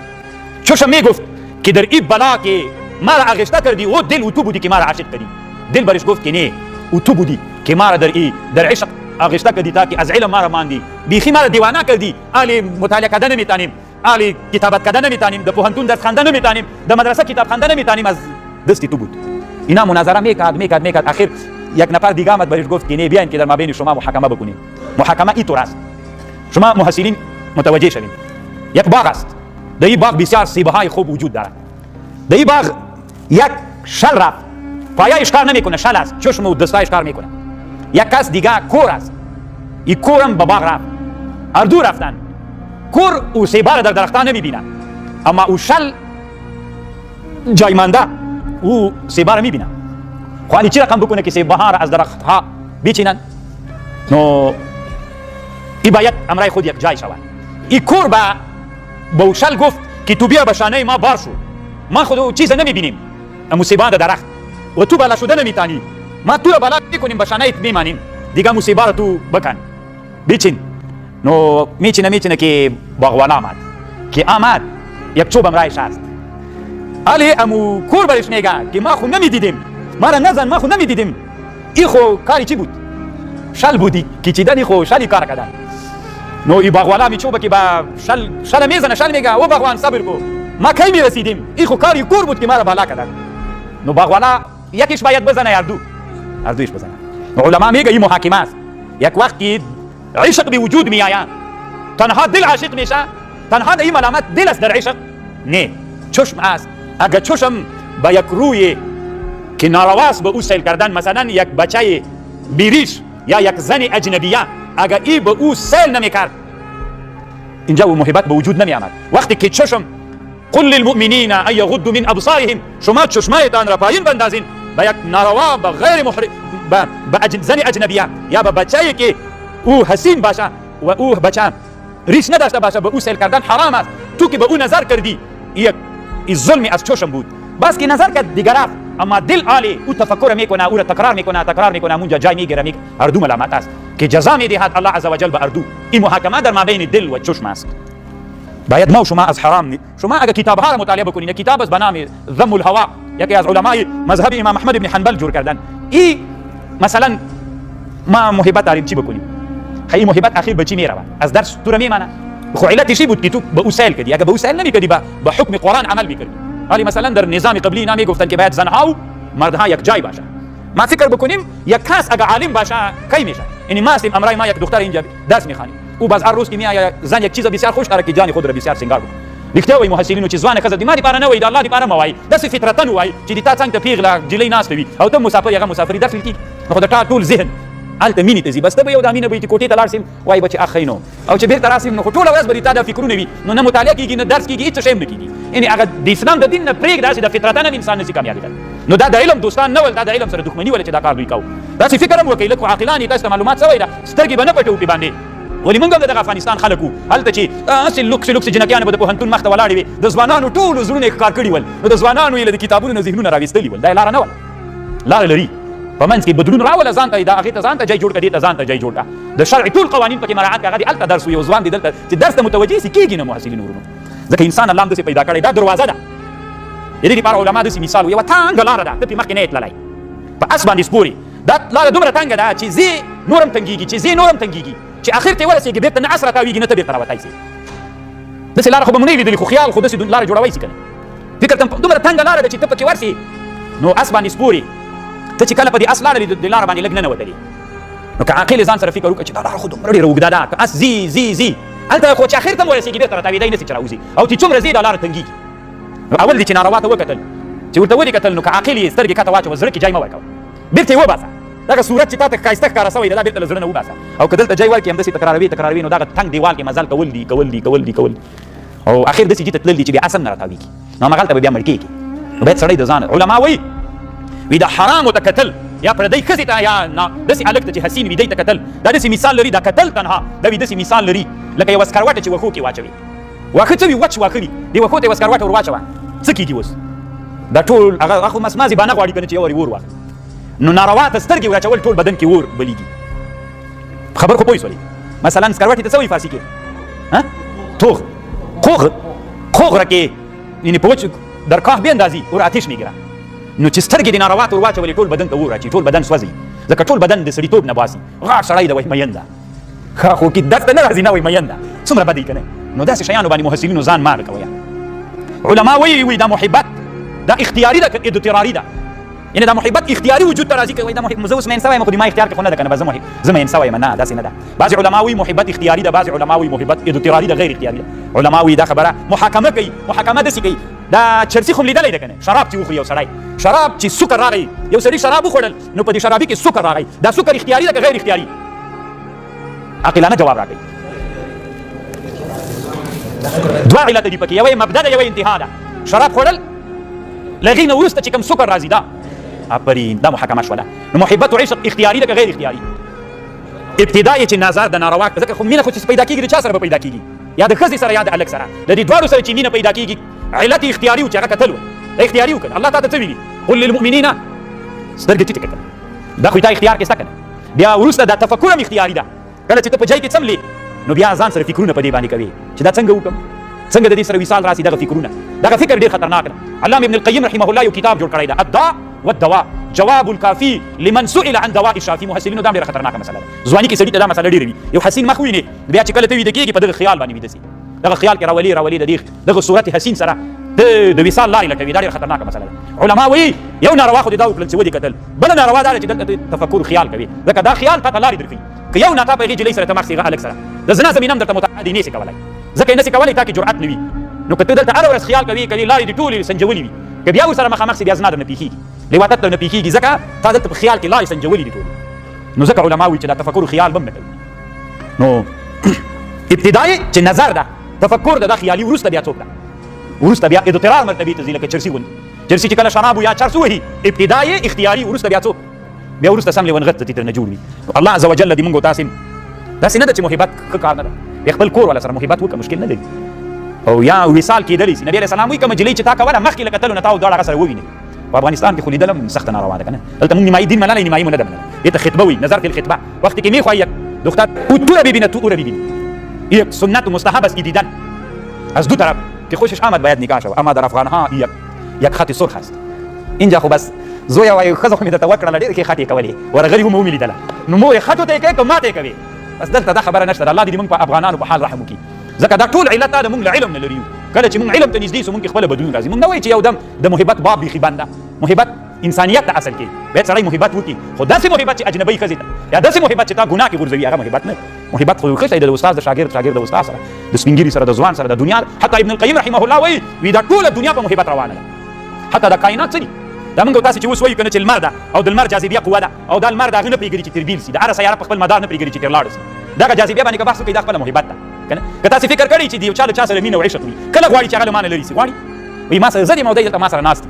چشم میگفت که در این بلا که مرا آغشته کردی، او دل او تو بودی که مرا عاشق کردی. دل برش گفت که نه، او تو بودی که مرا در ای در عشق آغشته کردی تا که از علم مرا ماندی، بیخی مرا دیوانه کردی، اهل مطالعه کردن نمیتانیم، اهل کتابت کردن نمیتانیم، د پوهنتون درس خوانده نمیتانیم، د مدرسه کتاب خوانده نمیتانیم، از دستی تو بود. اینا مناظره میکرد میکرد میکرد، اخر یک نفر دیگه آمد برش گفت که نه، بیاین که در مابین شما محاکمه بکنیم. محاکمه اینطور است، شما محصلین متوجه شوین. یک باغ است، در این باغ بسیار سیبهای خوب وجود دارد. در این باغ یک شل رفت، پایایش کار نمیکنه، شل است، چشم و دستایش کار میکنه. یک کس دیگه کور است، این کورم به باغ رفت، هر دو رفتن. کور او سیبا را در درختان نمیبینه، اما او شل جای مانده او سیبا را میبینه. خو حالی چی رقم بکنه که سیبها را از درختها بچینن؟ نو ای باید امرای خود یک جای شود. ای کور به او شل گفت که تو بیا به شانه ما بار شو، ما خود چیز نمیبینیم، امو سیبا درخت و تو بالا شده نمیتانی، ما تو را بالا میکنیم به شانه میمانیم، دیگه مصیبه را تو بکن بچین. نو میچینه میچینه که باغوان آمد، که آمد یک چوب امرایش است. علی امو کور برش میگه که ما خو نمیدیدیم، ما را نزن، ما خو نمیدیدیم، ای خو کاری چی بود؟ شل بودی که چیدنی خو شلی کار کردن. نو ای باغوانا می چوبه که با شل شل میزنه، شل میگه او باغوان صبر کو، ما کی میرسیدیم، ای خو کاری کور بود که ما را بالا کردن. نو باغوانا یکیش باید بزنه یا دو؟ هر دویش بزنه. علما میگه این محاکمه است. یک وقتی عشق به وجود می آید، تنها دل عاشق میشه، تنها در این ملامت دل است در عشق؟ نه، چشم است. اگر چشم به یک روی که نارواست به او سیل کردن، مثلا یک بچه بیریش یا یک زن اجنبیه، اگر ای به او سیل نمیکرد، اینجا او محبت به وجود نمی آمد. وقتی که چشم، قل للمؤمنین ان یغضوا من ابصارهم، شما چشمایتان را پایین بندازین به یک ناروا، به غیر محرم، به زن اجنبیه یا به بچه که او حسین باشه و او بچه ریش نداشته باشه، به او سیل کردن حرام است. تو که به او نظر کردی، یک ظلم از چشم بود. بس که نظر کرد دیگر رفت، اما دل عالی او تفکر میکنه، او را تکرار میکنه، تکرار میکنه، اونجا جای میگیره. می هر دو ملامت است که جزا میدهد الله عز وجل به هر دو. این محاکمه در مابین دل و چشم است. باید ما و شما از حرام نی. شما اگر کتاب ها را مطالعه بکنید، کتاب است به نام ذم الهوا، یکی از علمای مذهب امام احمد بن حنبل جور کردن. ای مثلا ما محبت داریم، چی بکنیم؟ خی محبت اخیر به چی میرود؟ از درس تو را میمانه. خو علتش بود که تو به او سیل کردی. اگر به او سیل نمیکردی، به حکم قرآن عمل میکردی. ولی مثلا در نظام قبلی اینا میگفتن که باید زنها و مردها یک جای باشه. ما فکر بکنیم یک کس اگر عالم باشه کی میشه؟ یعنی ما هستیم، امرای ما یک دختر اینجا درس میخوانیم، او باز هر روز که میآید زن یک چیز بسیار خوش داره که جان خود را بسیار سنگار بکنه. رښتیا وایي محصلینو چې ځوانه ښځه د ما دپاره نه وایي، د الله دپاره مه وایي، داسې فطرتاً وایي چې د تا څنګ ته پیغله جلۍ ناسته وي او ته مسافر، هغه مسافري درس ویل کېږي، نو خو د تا ټول ذهن هلته مینې ته ځي. بس ته به یو دا مینه به چې کوټې ته لاړ سم وایي به چې اخ نو، او چې بېرته راسم نو خو ټوله ورځ به د تا دا فکرونه وي، نو نه مطالعه کېږي، نه درس کېږي، هېڅ شی هم نه کېږي. یعنې هغه د اسلام د دین نه پرېږده، داسې د فطرتاً هم انسان نه شي کامیابېدل. نو دا د علم دوستان نه ول، دا د علم سره دښمني وله چې دا کار دوی کاوه. داسې فکر هم وکړئ، لږ خو عاقلان یې، تاسو ته معلومات سوی ده، سترګې به نه پټوو پرې باندې. ولې موږ هم د دغه افغانستان خلک وو، هلته چې هسې لوکسې لوکسې جنکیانې به د پوهنتون مخته ولاړې وې، د ځوانانو ټولو زړونه یې ښکار کړي ول، نو د ځوانانو یې له د کتابونو نه ذهنونه راویستلي ول. دا یې لاره نه وله، لاره لري په منځ کې بدلون راوله، ځان ته دا هغې ته ځان ته جای جوړ کړه، دې ته ځان ته جای جوړ کړه، د شرع ټول قوانین پکې مراعات کړه. هغه دې هلته درس وي، یو ځوان دې دلته چې درس ته متوجه سي کېږي نه. محصلینو ورونو، ځکه انسان الله همداسې پیدا کړی، دا دروازه ده. د دې لپاره علما داسې مثال وایي، یوه تنګه لاره ده، ته پرې مخکې نه یې تللی، په اس باندې سپورې، دا لاره دومره تنګه ده چې ځې نور هم تنګېږي، چې ځې نور هم تنګېږي، چې اخر ته ورسېږي بېرته نه اس راتاوېږي نه ته بېرته راوتای سې. داسې لاره خو به مو نه وي لیدلې، خو خیال خو داسې لاره جوړوی سي که نه. فکر ته دومره تنګه لاره ده چې ته پکې ورسې نو اس باندې سپورې، ته چې کله په دې اس لاړلې د لاره باندې لږ ننوتلې، نو که عاقل ځان سره فکر وکړي چې دا لاره خو دومره ډېره اوږده ده، که اس ځي ځي ځي هلته خو چې اخر ته هم ورسېږي بېرته راتاوېدی نه سي چې راوځي، او چې څومره ځي دا لاره تنګېږي. نو اول دې چې ناروا ته وکتل، چې ورته ودې کتل، نو که عاقل یې سترګې کښته واچوه، زړه کې جای مه ورکوه، بېرته یې وباسه. دغه صورت چې تا ته ښایسته ښکاره سوی دی، دا بېرته له زړه نه وباسه. او که دلته جای ورکړې همداسې تکراروې تکراروې، نو دغه تنګ دیوال کې مزل کول دي کول دي کول دي کول دي، او اخر داسې جي ته تلل دي چې بیا اس هم نه راتاوېږي، نو همغلته به بیا مړ کېږي. نو باید سړی د ځان، علما وایي وي د حرامو ته کتل یا پردۍ ښځې ته یا داسې هلک ته چې حسین وي دی ته کتل، دا داسې مثال لري، دا کتل تنها دا وي داسې مثال لري لکه یوه سکروټه چې وښو کې واچوي. واښه څه وي؟ وچ واښه وي، دې وښو ته یوه سکروټه ور واچوه، څه کېږي اوس؟ دا ټول هغه خو مسمازې بانه غواړي که نه چې یو وارې اور واخلي. نو ناروا ته سترګې ور اچول ټول بدن کې اور بلیږي. خبر خو پوه سولې؟ مثلا سکروټې ته څه وایي فارسي کې؟ ها؟ توغ، قوغ، قوغ را کې، یعنې په وچ در کاه بیندازي اور آتش میګیره. نو چې سترګې دې ناروا ته ور واچولې ټول بدن ته اور اچي، ټول بدن سوځي، ځکه ټول بدن د سړیتوب نه باسي. غاټ سړی ده وایي مین ده، ښه خو کې درس ته نه راځي نه وایي مین ده، څومره بد که نه. نو داسې شیانو باندې محصلینو ځان مه کوئ. علما وایي وي دا محبت دا اختیاري ده که اضطراري ده؟ یعنې دا محبت اختیاري وجود ته راځي که وایي دا محبت زه اوس مین سوی یم خو د ما اختیار کې خو نه ده که نه، بس زه مین سوی یم، نه داسې نه ده. بعضې علما وایي محبت اختیاري ده، بعضې علما وایي محبت اضطراري ده، غیر اختیاري ده. علما وایي دا خبره محاکمه کوي، محاکمه داسې کوي. دا چرسي خو لیدلی ده که نه؟ شراب چې وخوري یو سړی، شراب چې سکر راغی، یو سړي شراب وخوړل نو په دې شرابي کې سکر راغی، دا سکر اختیاري ده که غیر اختیاري؟ عاقلانه جواب راکړئ. دوه علته دي پکې، یوه یې مبدا ده، یوه یې انتها ده. شراب خوړل له هغې نه وروسته چې کوم سکر راځي دا آفرین، دا محاکمه شوله. نو محبت و عشق اختیاري ده که غیر اختیاري؟ ابتدا یې چې نظر د ناروا، ځکه خو مینه خو چې پیدا کېږي د چا سره به پیدا کېږي؟ یا د ښځې سره یا د هلک سره، د دې دواړو سره چې مینه پیدا کېږي علت یې اختیاري و چې هغه کتل و، دا اختیاري و که نه؟ الله تا ته څه ویلي؟ قل للمؤمنین، سترګې ټیټې کتل، دا خو تا اختیار کې سته که نه؟ بیا وروسته دا تفکر هم اختیاري ده، کله چې ته په جای کې څملې نو بیا ځان سره فکرونه په دې باندې کوي چې دا څنګه وکم، څنګه د دې سره وصال راسي. دغه فکرونه، دغه فکر ډېر خطرناک ده. علامه ابن القیم رحمه الله یو کتاب جوړ کړی ده، الداء والدواء جواب الکافی لمن سئل عن دواء الشافی. محصلینو دا ډېره خطرناکه مسله ده، ځواني کې سړي ته دا مسله ډېره وي، یو حسین مخ ویني بیا چې کله ته ویده کېږي په دغه خیال باندې ویده سي. دغه خیال کې راولي راولي د دې دغه صورت حسین سره د وصال لارې لټوي. دا ډېره خطرناکه مسله ده. علما وایي یو ناروا خو دې دا وکړل چې ودې کتل، بله ناروا دا ده چې دلته تفکر خیال کوي، ځکه دا خیال تا ته لارې درښیي. که یو ناڅاپه هغې جلۍ سره ته مخ سي، هغه هلک سره د زنا زمینه هم درته متعه دی، نه سي کولی، ځکه یې نه سي کولی، تا کې جرأت نه وي. نو که ته دلته هره ورځ خیال کوي کوي، لارې دې ټولې سنجولې وي، که بیا ورسره مخامخ سي بیا زنا درنه پېښېږي، لواطت درنه پېښېږي، ځکه تا دلته په خیال کې لارې سنجولې دي ټولې. نو ځکه علما وایي چې دا تفکر خیال به هم نه کوي. نو ابتدا یې چې نظر ده، تفکر ده، دا خیالي، وروسته بیا څوک ده؟ وروسته بیا اضطرار مرتبې ته ځي، لکه چرسي غوندې. چرسي چې کله شراب یا چرس ووهي، ابتدا یې اختیاري، وروسته بیا څوک؟ بیا وروسته سم لیونغت ته ترنه جوړ وي. الله عز وجل دې مونږ تاسو داسې نه ده چې محبت ښه کار نه ده، بیا خپل کور والا سره محبت وکړه، مشکل نه لري، او یا وصال کېدلی سي. نبي علیه السلام وایي کومه جلۍ چې تا کوله مخکې له کتلو نه تا او دواړه هغه سره ووینئ. په افغانستان کې خو لیدل هم سخته ناروا ده که نه؟ دلته مونږ نیمایي دین منلی، نیمایي مو نه ده منلی. دې ته خطبه وایي، نظر فی الخطبه. وقتی که میخواهی یک دختر او تو را ببیند، تو او را ببینی، یک سنت و مستحب است دیدن از دو طرف که خوشش آمد باید نکاح شود. اما در افغان ها یک خط سرخ است. اینجا خو بس زویه وایي ښځه خو مې درته ورکړله، ډېرې ښې خټې یې کولې، ورغلي وو مې ومې لیدله، نو مور یې خټو ته یې کوې که ماته یې کوې؟ بس دلته دا خبره نشته. الله دې موږ په افغانانو په حال رحم وکړي، ځکه دا ټول علت دا د موږ له علم نه لري یو. کله چې موږ علم ته نږدې سو، موږ کې خپله بدلون راځي. موږ نه وایو چې یو دم د محبت باب بیخي بند ده. محبت انسانیت ته اصل کې باید سړی محبت وکړي، خو داسې محبت چې اجنبۍ ښځې ته یا داسې محبت چې تا ګناه کې غورځوي، هغه محبت نه. محبت خو یو ښه شی دی، د استاد د شاګرد، شاګرد د استاد سره، د سپینږیري سره، د ځوان سره، د دنیا. حتی ابن القیم رحمه الله وایي وي دا ټوله دنیا په محبت روانه ده. حتی دا کائنات څه دي؟ دا موږ تاسو چې اوس وایو کنه چې لمر ده او د لمر جاذبیه قوه ده، او دا لمر د هغه نه پرېږدي چې تر بیل سي، د هره سیاره په خپل مدار نه پرېږدي چې تر لاړ سي. دغه جاذبیه باندې که بحث وکړئ، دا خپله محبت ده کنه. که تاسو فکر کړئ چې د یو چا له چا سره مینه او عشق وي، کله غواړي چې هغه له ما نه لرې سي؟ غواړي وایي ما سره زه یم او دی دلته ما سره ناست دی،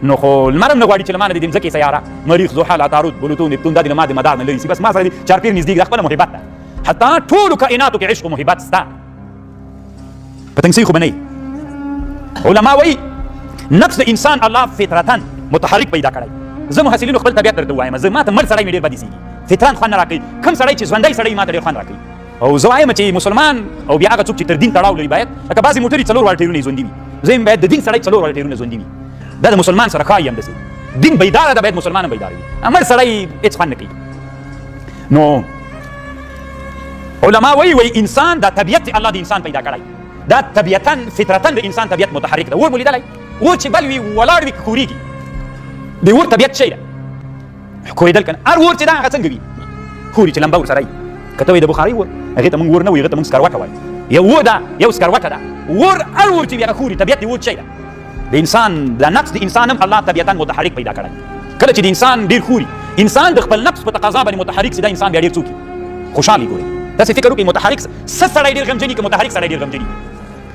نو خو لمر هم نه غواړي چې له ما نه د مځکې سیاره، مریخ، زحل، عطارد، بلوتون، نپتون، دا دې له ما د مدار نه لرې سي، بس ما سره دې چارپیر نږدې، دا خپله محبت ده. حتی ټولو کائناتو کې عشق و محبت سته، په تنګسي خو به نه. علما وایي نفس د انسان الله فطرتا متحرک پیدا کړی. زه محصلینو خپل طبیعت درته وایم، زه ماته مړ سړی مې ډېر بد ایسېږي، فطرا خوند نه راکوي. کوم سړی چې ژوندی سړی ماته ډېر خوند راکوي. او زه وایم چې مسلمان او بیا هغه څوک چې تر دین تړاو لري باید، لکه بعضې موټرې څلور واړه ټیرونه یې ژوندي وي، زه یم باید د دین سړی څلور واړه ټیرونه ژوندي وي. دا د مسلمان سره ښایي همداسې دین بیداره ده، باید مسلمان هم بیداره وي. مړ سړی هېڅ خوند نه کوي. نو علما وایي وایي انسان دا طبیعت چې الله د انسان پیدا کړی، دا طبیعتا فطرتا د انسان طبیعت متحرک ده. اور مو لیدلی؟ اور چې بل وي ولاړ وي ښورېږي. د اور طبیعت شی ده ښورېدل که نه؟ هر اور چې ده هغه څنګه وي؟ ښوري چې لمبه ورسره وي. که ته وایې د بخارۍ اور، هغې ته موږ اور نه وایو، هغه ته موږ سکروټه وایو. یو اور ده، یو سکروټه ده. اور هر اور چې وي هغه ښوري، طبیعت د اور شی ده. د انسان د نفس د انسان هم الله طبیعتا متحرک پیدا کړی. کله چې د انسان ډېر ښوري، انسان د خپل نفس په تقاضا باندې متحرک سي، دا انسان بیا ډېر څوک خوشحال وي. ګورئ تاسې فکر وکړئ، متحرک څه سړی ډېر غمجن وي که متحرک سړی ډېر غمجن وي؟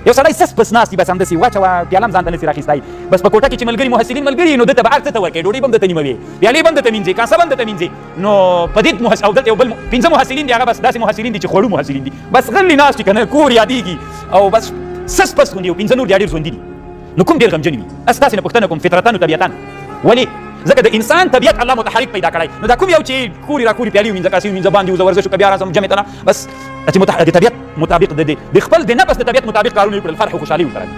یو سړی سس پس ناست وي، بس همداسې واچوه، پیاله هم ځان ته نه سي راخیستی، بس په کوټه کې چې ملګري محصلین ملګري، نو ده ته به هر څه ته ورکوي، ډوډۍ به هم درته نیموي، پیالې به هم درته مینځي، کاسه به هم درته مینځي. نو په دې محصل او دلته یو بل پنځه محصلین دي، هغه بس داسې محصلین دي چې خوړو محصلین دي، بس غلي ناست وي که نه، کور یادېږي او بس سس پس غوندي، او پنځه نور بیا ډېر ژوندي دي. نو کوم ډېر غمجن وي؟ ستاسې نه پوښتنه کوم، فطرتاً او طبیعتاً. ولې؟ ځکه د انسان طبیعت الله متحرک پیدا کړی. نو دا کوم یو چې کوري را کوري، پیالې ومینځه، کاسې ومینځه، باندې وځه، ورزش وکړه، بیا راځم جمع ته نه، بس چې د طبیعت مطابق د خپل د نفس د طبیعت مطابق کارونه وکړل، فرح او خوشحالي ورته راځي.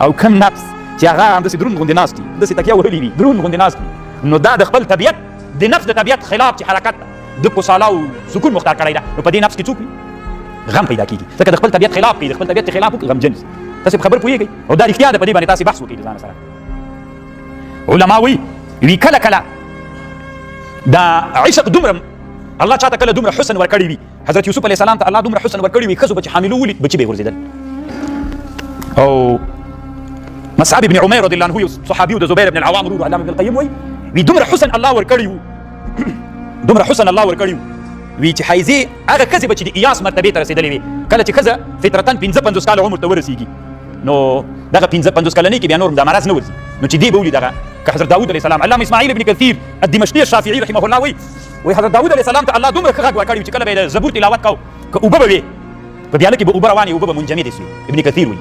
او کوم نفس چې هغه همداسې دروند غوندې ناست وي، همداسې تکیه وهلي وي، دروند غوندې ناست وي، نو دا د خپل طبیعت د نفس د طبیعت خلاف چې حرکت ده، د کوساله او سکون مختار کړی ده، نو په دې نفس کې څوک وي؟ غم پیدا کیږي، ځکه د خپل طبیعت خلاف کوي، د خپل طبیعت خلاف وکړي غمجن سي. تاسې په خبر پوهېږئ او دا رښتیا ده، په دې باندې تاسې بحث وکړئ د ځان سره. علما وایي وي کله کله دا عشق دومره الله چاته کله دومره حسن ورکړی وي، حضرت یوسف علیه السلام ته الله دومره حسن ورکړی وي، ښځو به چې حاملو ولید بچي به یې غورځېدل. او مصعب ابن عمیر رضی الله عنه یو صحابي د زبیر ابن العوام ورور، علامه ابن القیم وایي وي دومره حسن الله ورکړی وو، دومره حسن الله ورکړی وو وي چې حیزې هغه ښځې به چې د ایاس مرتبې ته رسېدلې وي، کله چې ښځه فطرتاً 55 کاله عمر ته ورسېږي، نو دغه 55 کلنۍ کې بیا نور دا مرض نه ورځي، نو چې دی به ولید هغه که حضرت داود علیه السلام، علامه اسماعیل ابن کثیر الدمشقي الشافعي رحمه الله وایي وایي حضرت داود علیه السلام ته الله دومره ښه غږ ورکړی چې کله به یې د زبور تلاوت کاو، که اوبه به وې په پیاله کې به اوبه روانې، اوبه به منجمدې سوې. ابن کثیر وایي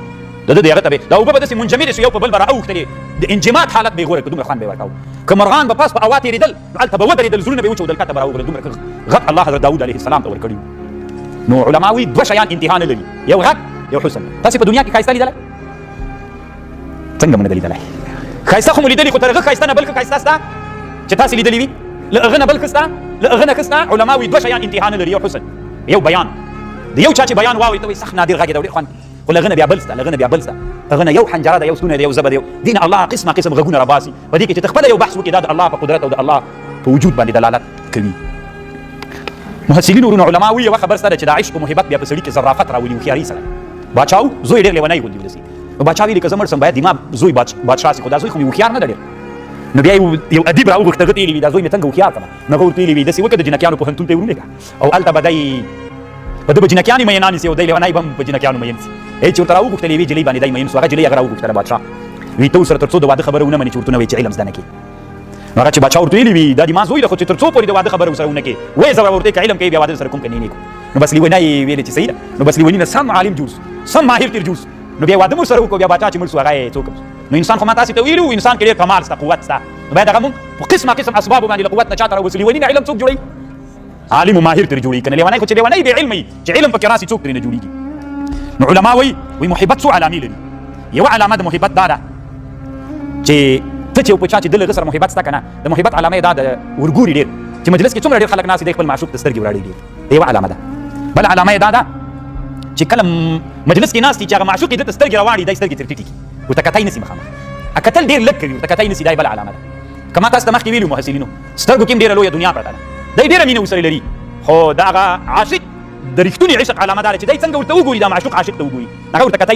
د ده د هغه ته به دا اوبه به داسې منجمدې سوې، یو په بل به رااوښتلې، د انجماد حالت به یې غوره کړ، دومره خوند به یې ورکاو. که مرغان به پاس په هوا تېرېدل، نو هلته به ودرېدل، زړونه به یې وچودل، کښته به راوغلل، دومره ښه غږ الله حضرت داود علیه السلام ته ورکړي. نو علما وایي دوه شیان انتها نه لري، یو غږ یو حسن. تاسې په دنیا کې ښایسته لیدلی؟ څنګه مو نه ده لیدلی؟ ښایسته خو مو لیدلی، خو تر هغه ښایسته نه بل ښه ښایسته سته چې تاسې لیدلی وي؟ له هغه نه بل ښه سته؟ له هغه نه ښه سته؟ علما وایي دوه شیان انتها نه لري، یو حسن یو بیان. د یو چا چې بیان واوري ته وایي سخت نادر غږ یې ده، ډېر خوند. خو له هغه نه بیا بل سته، له هغه نه بیا بل سته، هغه نه یو حنجره ده، یو ستونی ده، یو ژبه ده، یو دین الله قسمه قسم غږونه راباسي. په دې کې چې ته خپله یو بحث وکړې، دا د الله په قدرت او د الله په وجود باندې دلالت کوي. محصلین ورونه علما وایي یوه خبر سته چې د عشق او محبت بیا په سړي کې ظرافت راولي، هوښیاري سره. باچا و، زوی ډېر لیونی غوندې ولسي. نو باچا ویلي که زه مړ سم باید ما زوی بادشاه سي، خو دا زوی خو مې هوښیار نه ده ډېر. نو بیا یو ادیب راوغوښت، هغه ته ویلي وي دا زوی مې څنګه هوښیار کړم. نو هغه ورته ویلي وي داسې وکړه، د جنکیانو پوهنتون ته یې ورولېږه او هلته به دی په ده به جنکیانې میینانې سي او دی لیونی به هم په جنکیانو میین سي. چې ورته راوغوښتلې یوې جلۍ باندې دی میین سو، هغه جلۍ هغه راوغوښتله بادشاه وي ته ورسره تر څو د واده خبره ونه منې چې ورته نه وایي چې علم زده نه کړې. نو هغه چې باچا ورته ویلي وي دا دې ما زوی ده، خو چې تر څو پورې د واده خبره ورسره ونه کړې ویې ځوره ورته که علم کوي بیا واده سره کوم که نه نه کوم. نو بس لیونی یې ویلې چې صحیح ده. نو بس لیونی نه سم عالم جوړ سو، سم ماهر تیر جوړ سو. نو بیا واده مو سره وکړو، بیا باچا چې مړ سو هغه یې څوک. نو انسان خو ما تاسې ته ویلي وو انسان کې ډېر کمال سته، قوت سته، نو باید هغه مونږ په قسمه قسم اسبابو باندې له قوت نه چاته راوباسو. لیونی نه علم څوک جوړوي؟ عالم و ماهر ترې جوړوي که نه لیونی خو چې لیونی بې علمه وي چې علم پکې راسي څوک ترې نه جوړېږي. نو علما وایي وایي محبت څو علامې لري. یوه علامه د محبت دا ده چې ته چې په چا چې د له سره محبت سته که نه، د محبت علامه یې دا ده ورګوري ډېر چې مجلس کې څومره ډېر خلک ناست دي خپل معشوق ته سترګې وراړي ډېر، دا یوه علامه ده. بله علامه یې دا ده چې کله مجلس کې ناست دي چې هغه معشوق یې ده ته سترګې راواړي، دی سترګې ترې ټیټې کړي، ورته کتی نه سي مخامخ، کتل ډېر لږ کوي، ورته کتی نه سي، دا یې بله علامه ده. که ما تاسو ته مخکې ویلي محصلینو سترګو کې هم ډېره لویه دنیا پرته ده، دی ډېره مینه ورسره لري، خو د هغه عاشق د رښتوني عشق علامه دا ده چې دی څنګه ورته وګوري، دا معشوق عاشق ته وګوري، هغه ورته کتی.